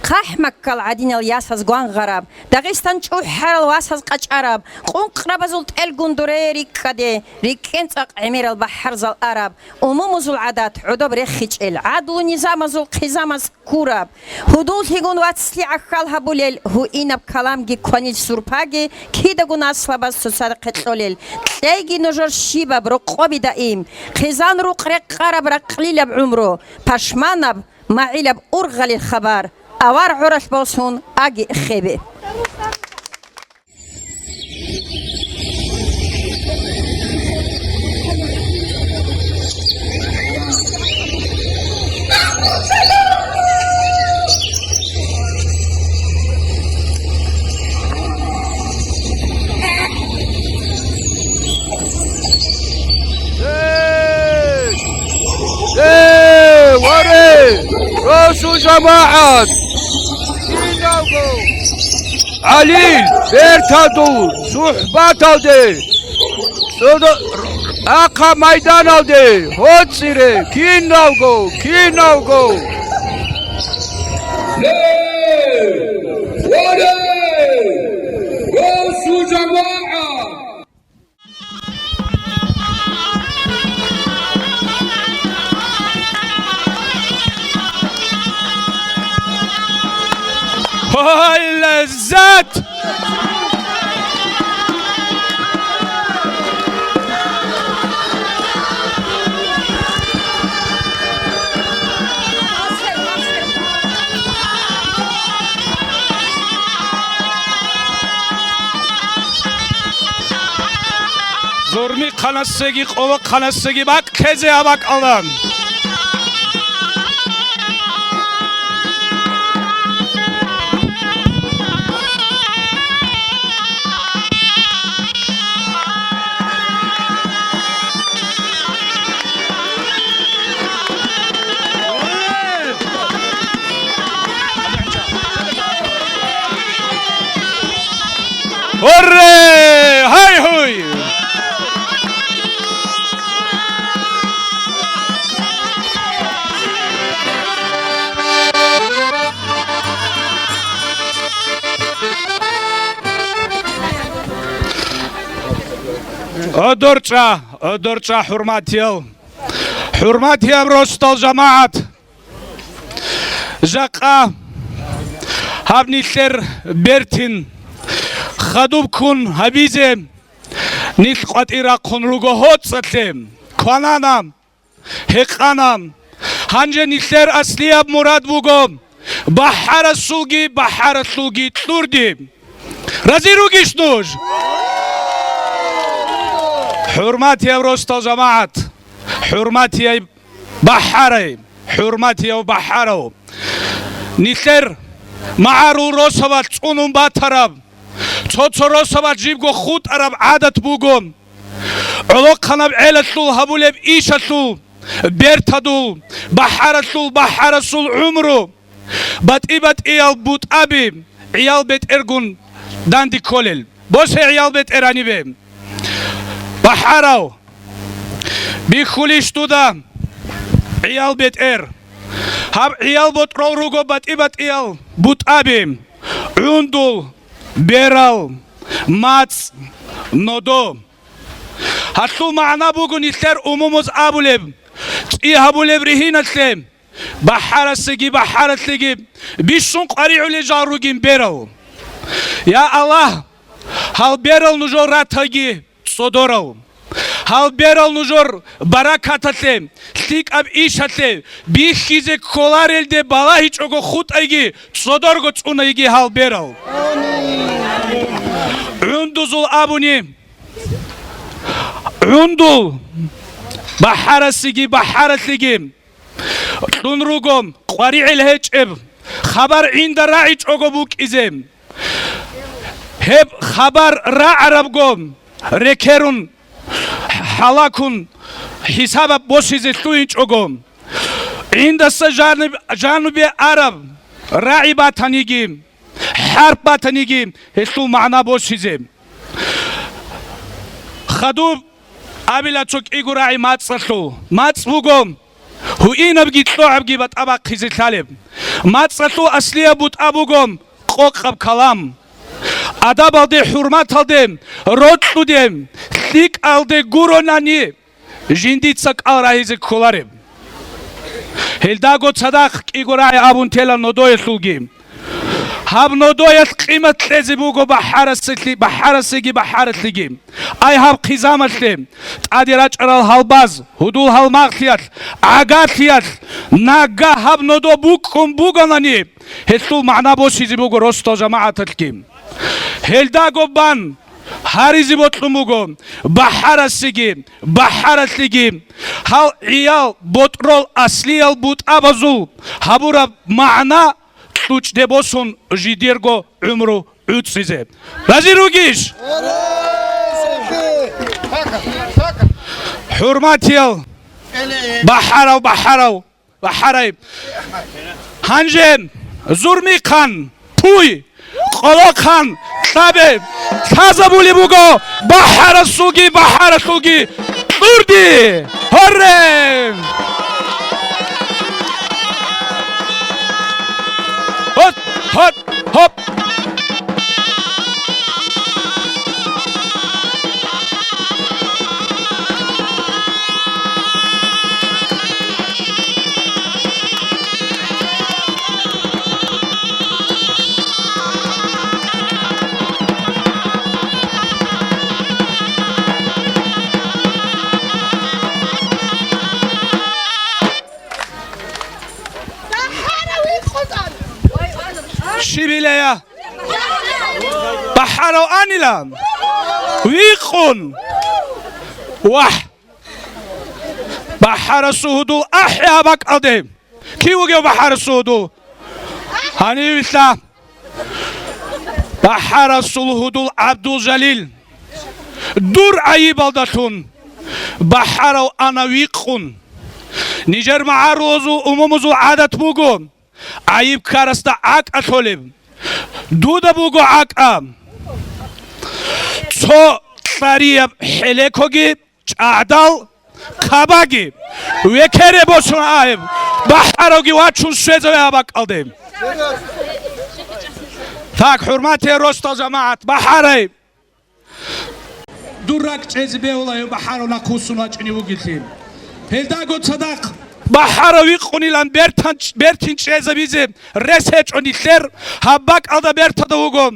хъахӀмаккал гӀадинал ясаз гвангъараб, Дагъистан чӀухӀарал васаз къачӀараб, къункърабазул тӀелгун дуре рикӀкӀаде, рикӀкӀен цӀакъ гӀемерал бахӀарзал араб, умумузул гӀадат гӀодоб рехичӀел, гӀадлу-низамазул хъизамаз ккураб, гьудуллъигун вацлъи гӀахьал гьабулел, гьуинаб каламги кванил сурпаги кидаго наслабаз цоцазда кьолел, кьейги нужер щибаб рокъоби даим, хъизан-рукъ рекъараб ракълилаб гӀумру, пашманаб, магӀилаб ургъалил хабар, авар гӀоралъ босун аги хебе. Расул жамагӀат, киналго гӀалил бертадул сухӀбаталде, цӀодо-, ахъа майданалде гьоцӀире, киналго, киналго! Расул жамагӀат! Гьай, лаззат! Зурмихъанасеги къолохъанасеги бакӀ ккезе абакӀалда. Гьорре! Гьай-гьуй! Одорча, одорча, хӀурматиял, хӀурматияб росдал жамагӀат! Жакъа гьаб нилъер бертин хадуб ккун гьабизе нилъ къватӀир рахъун руго гьоцӀалъе. Кванана, гьекъана. Гьанже нилъер аслияб мурад буго бахӀарасулги бахӀаралъулги кьурди. Разир ругищ нуж? ХӀурматияв росдал жамагӀат, хӀурматияй бахӀарай, хӀурматияв бахӀарав. Нилъер магӀарул росабалъ цӀунун батараб, цо-цо росабалъ жибго хутӀараб гӀадат буго. ГӀолохъанаб гӀелалъул гьабулеб ишалъул бертадул, бахӀаралъул, бахӀарасул гӀумру, батӀи-батӀиял бутӀаби гӀиял бетӀергун данде кколел. Босе гӀиял бетӀер гьанибе. БахӀарав, бихьулищ дуда гӀиял бетӀер? Гьаб гӀиял ботӀрол руго батӀи-батӀиял бутӀаби: гӀундул, берал, мацӀ, нодо. Гьалъул магӀна буго нилъер умумуз абулеб, цӀи гьабулеб ригьиналъе, бахӀарасеги бахӀаралъеги бищун къваригӀулел жал ругин берал. Я Аллагь, гьал берал нужер ратаги цӀодорал. Гьал берал нужер баракаталъе, лъикӀаб ишалъе бихьизе кколарелде балагьичӀого хутӀайги, цӀодорго цӀунайги гьал берал. ГӀундузул абуни, гӀундул бахӀарасеги бахӀаралъеги кьун руго къваригӀел гьечӀеб, хабар гӀинда рагӀичӀого букӀизе. Гьеб хабар рагӀарабго, рекерун, гьалакун, хӀисабаб босизе лъугьинчӀого, гӀиндаса жаниб-, жанубе араб рагӀи батаниги, хӀарп батаниги, гьелъул магӀна босизе. Хадуб абила цо кӀиго рагӀи мацӀалъул. МацӀ буго гьуинабги кьогӀабги батӀа бахъизе лъалеб. МацӀалъул аслияб бутӀа буго къокъаб калам. Адабалде, хӀурматалде, рокьуде, лъикӀалде гуронани, жиндица кӀал рагьизе кколареб. Гьелдаго цадахъ кӀиго рагӀи абун тела нодоялъулги. Гьаб нодоялъ къимат кьезе буго бахӀарасеги, бахӀарасеги бахӀаралъеги. Ай гьаб хъизамалъе, тӀаде рачӀарал гьалбаз, гьудул гьалмагълъиялъ, гӀагарлъиялъ, нагагь гьаб нодо букӀун бугони, гьелъул магӀна босизе буго росдал жамагӀаталъги. Гьелдаго бан гьаризе бокьун буго бахӀарасеги, бахӀаралъеги гьал гӀиял ботӀрол аслиял бутӀабазул гьабураб магӀна кьучӀде босун жидерго гӀумру гӀуцӀизе. Разир ругищ? ХӀурматиял бахӀарав, бахӀарав, бахӀарай. Гьанже Зурмихъан, Пуй, Къолохъан, Кьабе лъазабулеб буго БахӀарасулги БахӀаралъулги кьурди. Гьорре! Гьот, гьот, гьоп! Щибилая? БахӀарав анила? Вихъун! Вагь! БахӀарасул гьудул ахӀи гьаб бакӀалде! Кив вугев БахӀарасул гьудул? Гьанивилъа БахӀарасул гьудул ГӀабдулжалил. Дур гӀайибалдалъун БахӀарав ана вихъун. Нижер магӀарулазул умумузул гӀадат буго гӀайиб ккарасда гӀакӀа лъолеб. Дуда буго гӀакӀа. Цо кьарияб хӀелекоги, чӀагӀдал, кабаги, векере босун аеб, БахӀаравги вачун щвезаве гьаб бакӀалде. Так, хӀурматиял росдал жамагӀат, БахӀарай! Дур ракӀ чӀезе бегьулайо БахӀарав нахъвуссун вачӀине вугелъи. Гьелдаго цадахъ БахӀарав вихъунилан бертан-, бертин чӀезабизе рес гьечӀо нилъер, гьаб бакӀалда бертада вуго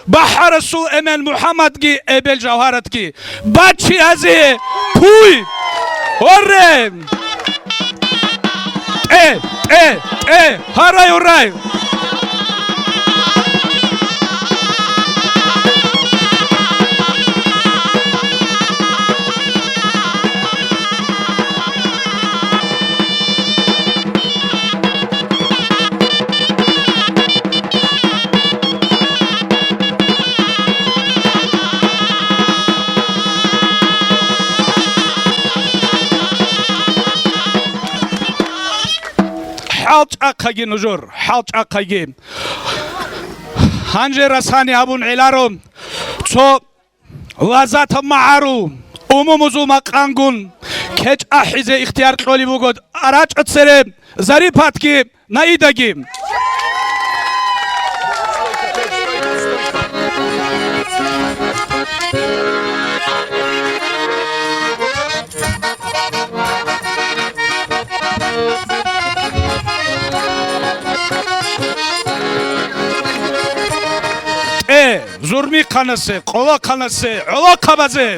БахӀарасул эмен МухӀаммадги эбел Жавгьаратги. Бачи гьазе! Пуй! Гьорре! ТӀе, тӀе, тӀе! Гьарай, гьурай! ХӀалчӀахъаги нужер, хӀалчӀахъаги. Гьанже расани абун гӀеларо цо лаззатаб магӀарул, умумузул макъамгун кечӀ ахӀизе ихтияр кьолеб буго АрачӀа цере Зарипатги Наидаги. ТӀе, Зурмихъанасе, Къолохъанасе, гӀолохъабазе!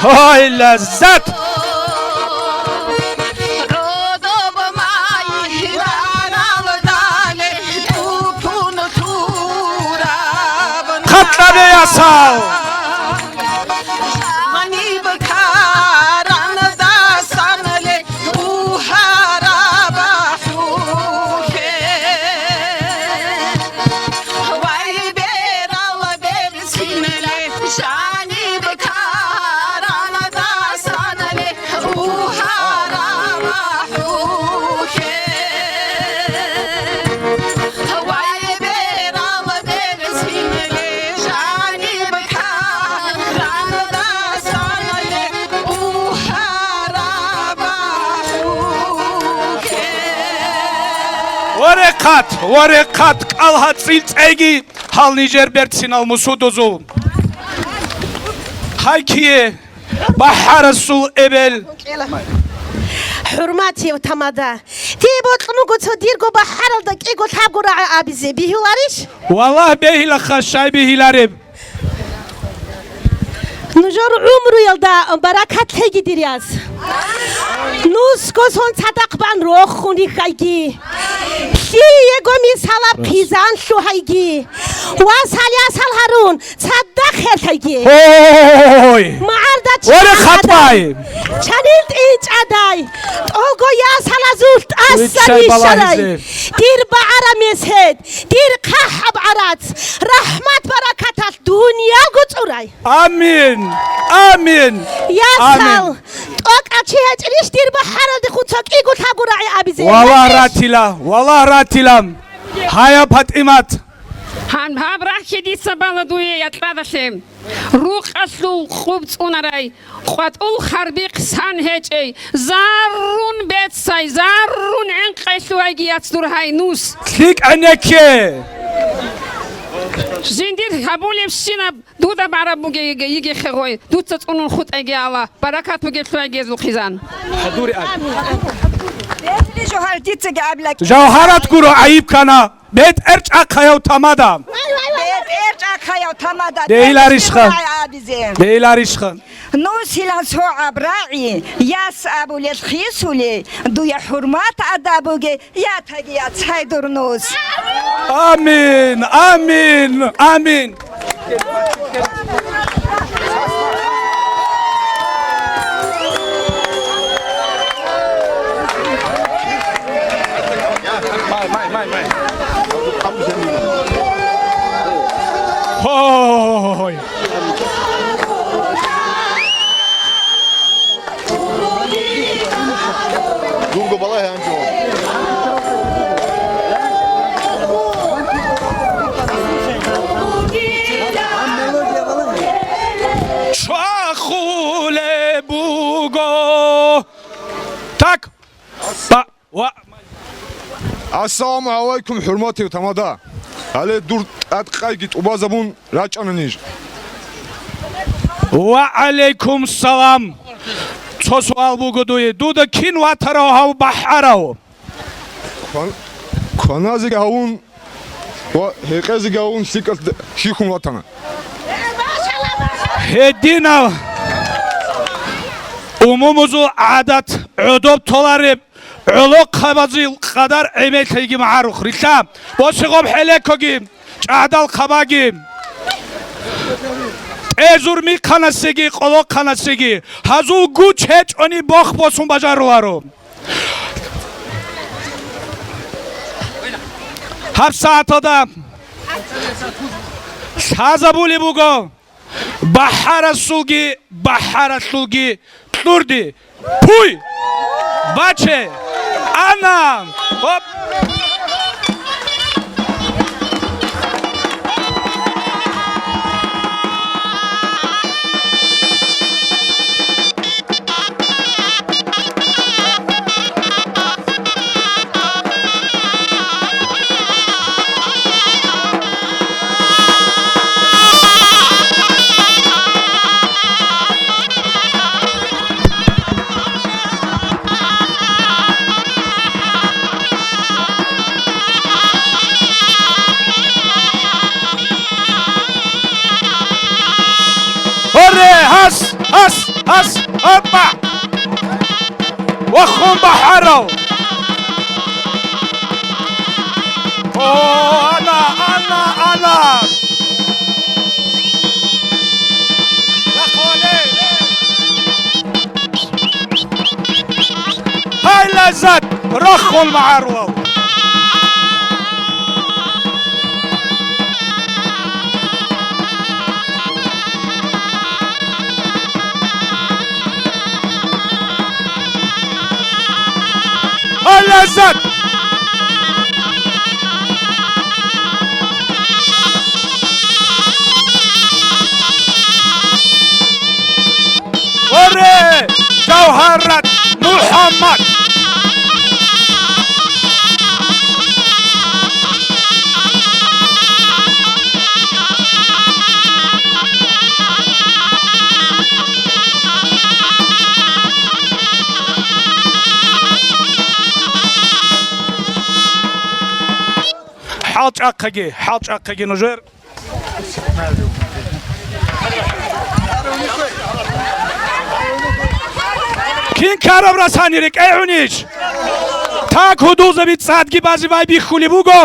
Гьой, лаззат! ХъатӀабе ясал! Варехъат, варехъат, кӀал гьацӀил цӀеги гьал нижер берцинал мусудузул. Гьай кие, БахӀарасул эбел. ХӀурматияв тамада, дие бокьун буго цо дирго БахӀаралда кӀиго лъабго рагӀи абизе, бигьуларищ? Валлагь, бегьилаха, щай бегьилареб? Нужер гӀумруялда баракат лъеги, дир яс. Нусго сон цадахъ бан рохун рихьайги. Лъиего мисалаб хъизан лъугьайги. Васал-ясал гьарун, цадахъ хъелъайги. Ой! МагӀарда Варе чагӀадай, хатӀай! Чанил тӀинчӀадай, тӀолго ясалазул тӀасан Иччай ишарай, балагьизе. Дир багӀара месед, дир хъахӀаб гӀарац, рахӀмат-баракаталъ дунялго цӀурай. Амин! Амин! Ясал, Амин! ТӀокӀав чи гьечӀищ дир бахӀаралдехун цо кӀиго лъабго рагӀи абизе? Валлагь, ратила, валлагь, ратила. Гьая, ПатӀимат. Гьан гьаб рахьги дица бала дуе якьадалъе. Рукъалъул къуб цӀунарай, къватӀул харбихъ сан гьечӀей, заррун бецай, заррун гӀенкъайлъувайги яц дур гьай нус. ЛъикӀ гӀенекке! Жиндир гьабулебщинаб дуда бараб бугей йигехъе гъой, дуца цӀунун хутӀайги Аллагь, баракат бугеблъугьай гезул хъизан. Гьадури ай. Бетли жо гьардицаги абилак. Жавгьарат гуро гӀайиб ккана, бетӀер чӀахъаяв тамада. БетӀер чӀахъаяв тамада. Дегьиларищха? Абизе. Дегьиларищха? Нус гьилан согӀаб рагӀи, яс абулел хисули, дуе хӀурмат адаб буге, ятаги яцай дур нус. Амин, амин, амин. Гьой. Дурго балагье анчӀо. Чвахулеб буго. Так. Ба-, ва- Ассаламу гӀалайкум, хӀурматияв тамада. Гьале дур тӀадкъайги тӀубазабун рачӀана ниж. Ва гӀалайкум салам. Цо суал буго дуе. Дуда кин ватарав гьав бахӀарав? Кван-, кваназеги гьавун ва гьекъезеги гьавун лъикӀалъ д-, хьихьун ватана. Гьединав умумузул гӀадат гӀодоб толареб гӀолохъабазул къадар гӀемерлъиги магӀарухъ. Рилълъа, босигъоб хӀелекоги, чӀагӀдал хъабаги, тӀезур михъанасеги къолохъанасеги гьазул гуч гьечӀони бох босун бажаруларо. Гьаб сагӀаталда лъазабулеб буго бахӀарасулги бахӀаралъулги кьурди. Пуй! Баче! Ана! Хоп! Гьоре, гьас, гьас, гьас, опа! Вахун бахӀарав! О, ана, ана, ана! Гьай, лаззат! Рахун магӀарулал! Гьай, лаззат! Оре, Жавгьарат МухӀаммад! ХӀалчӀахъеги, хӀалчӀахъеги нужер. Кин ккараб расани рекӀегӀунищ? Так гьудулзаби цӀадги базе байбихьулеб буго.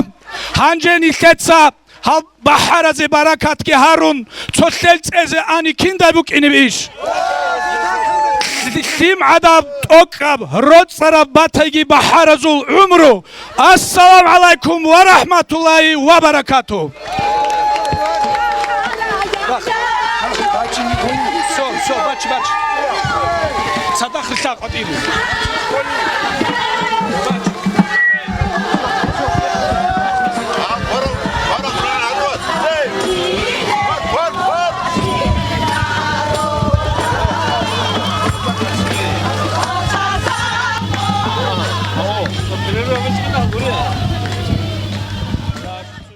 Гьанже нилъеца Гьаб бахӀаразе баракатги гьарун, цолъел цӀезе ани киндай букӀинеб иш? Лъимгьадаб, тӀокӀаб, роцӀараб батайги бахӀаразул гӀумру. Ассаламу гӀалайкум ва рахӀматуллагьи ва баракатугь. Всё, всё, бач, бач. Цадахъ рилълъа къватӀибе.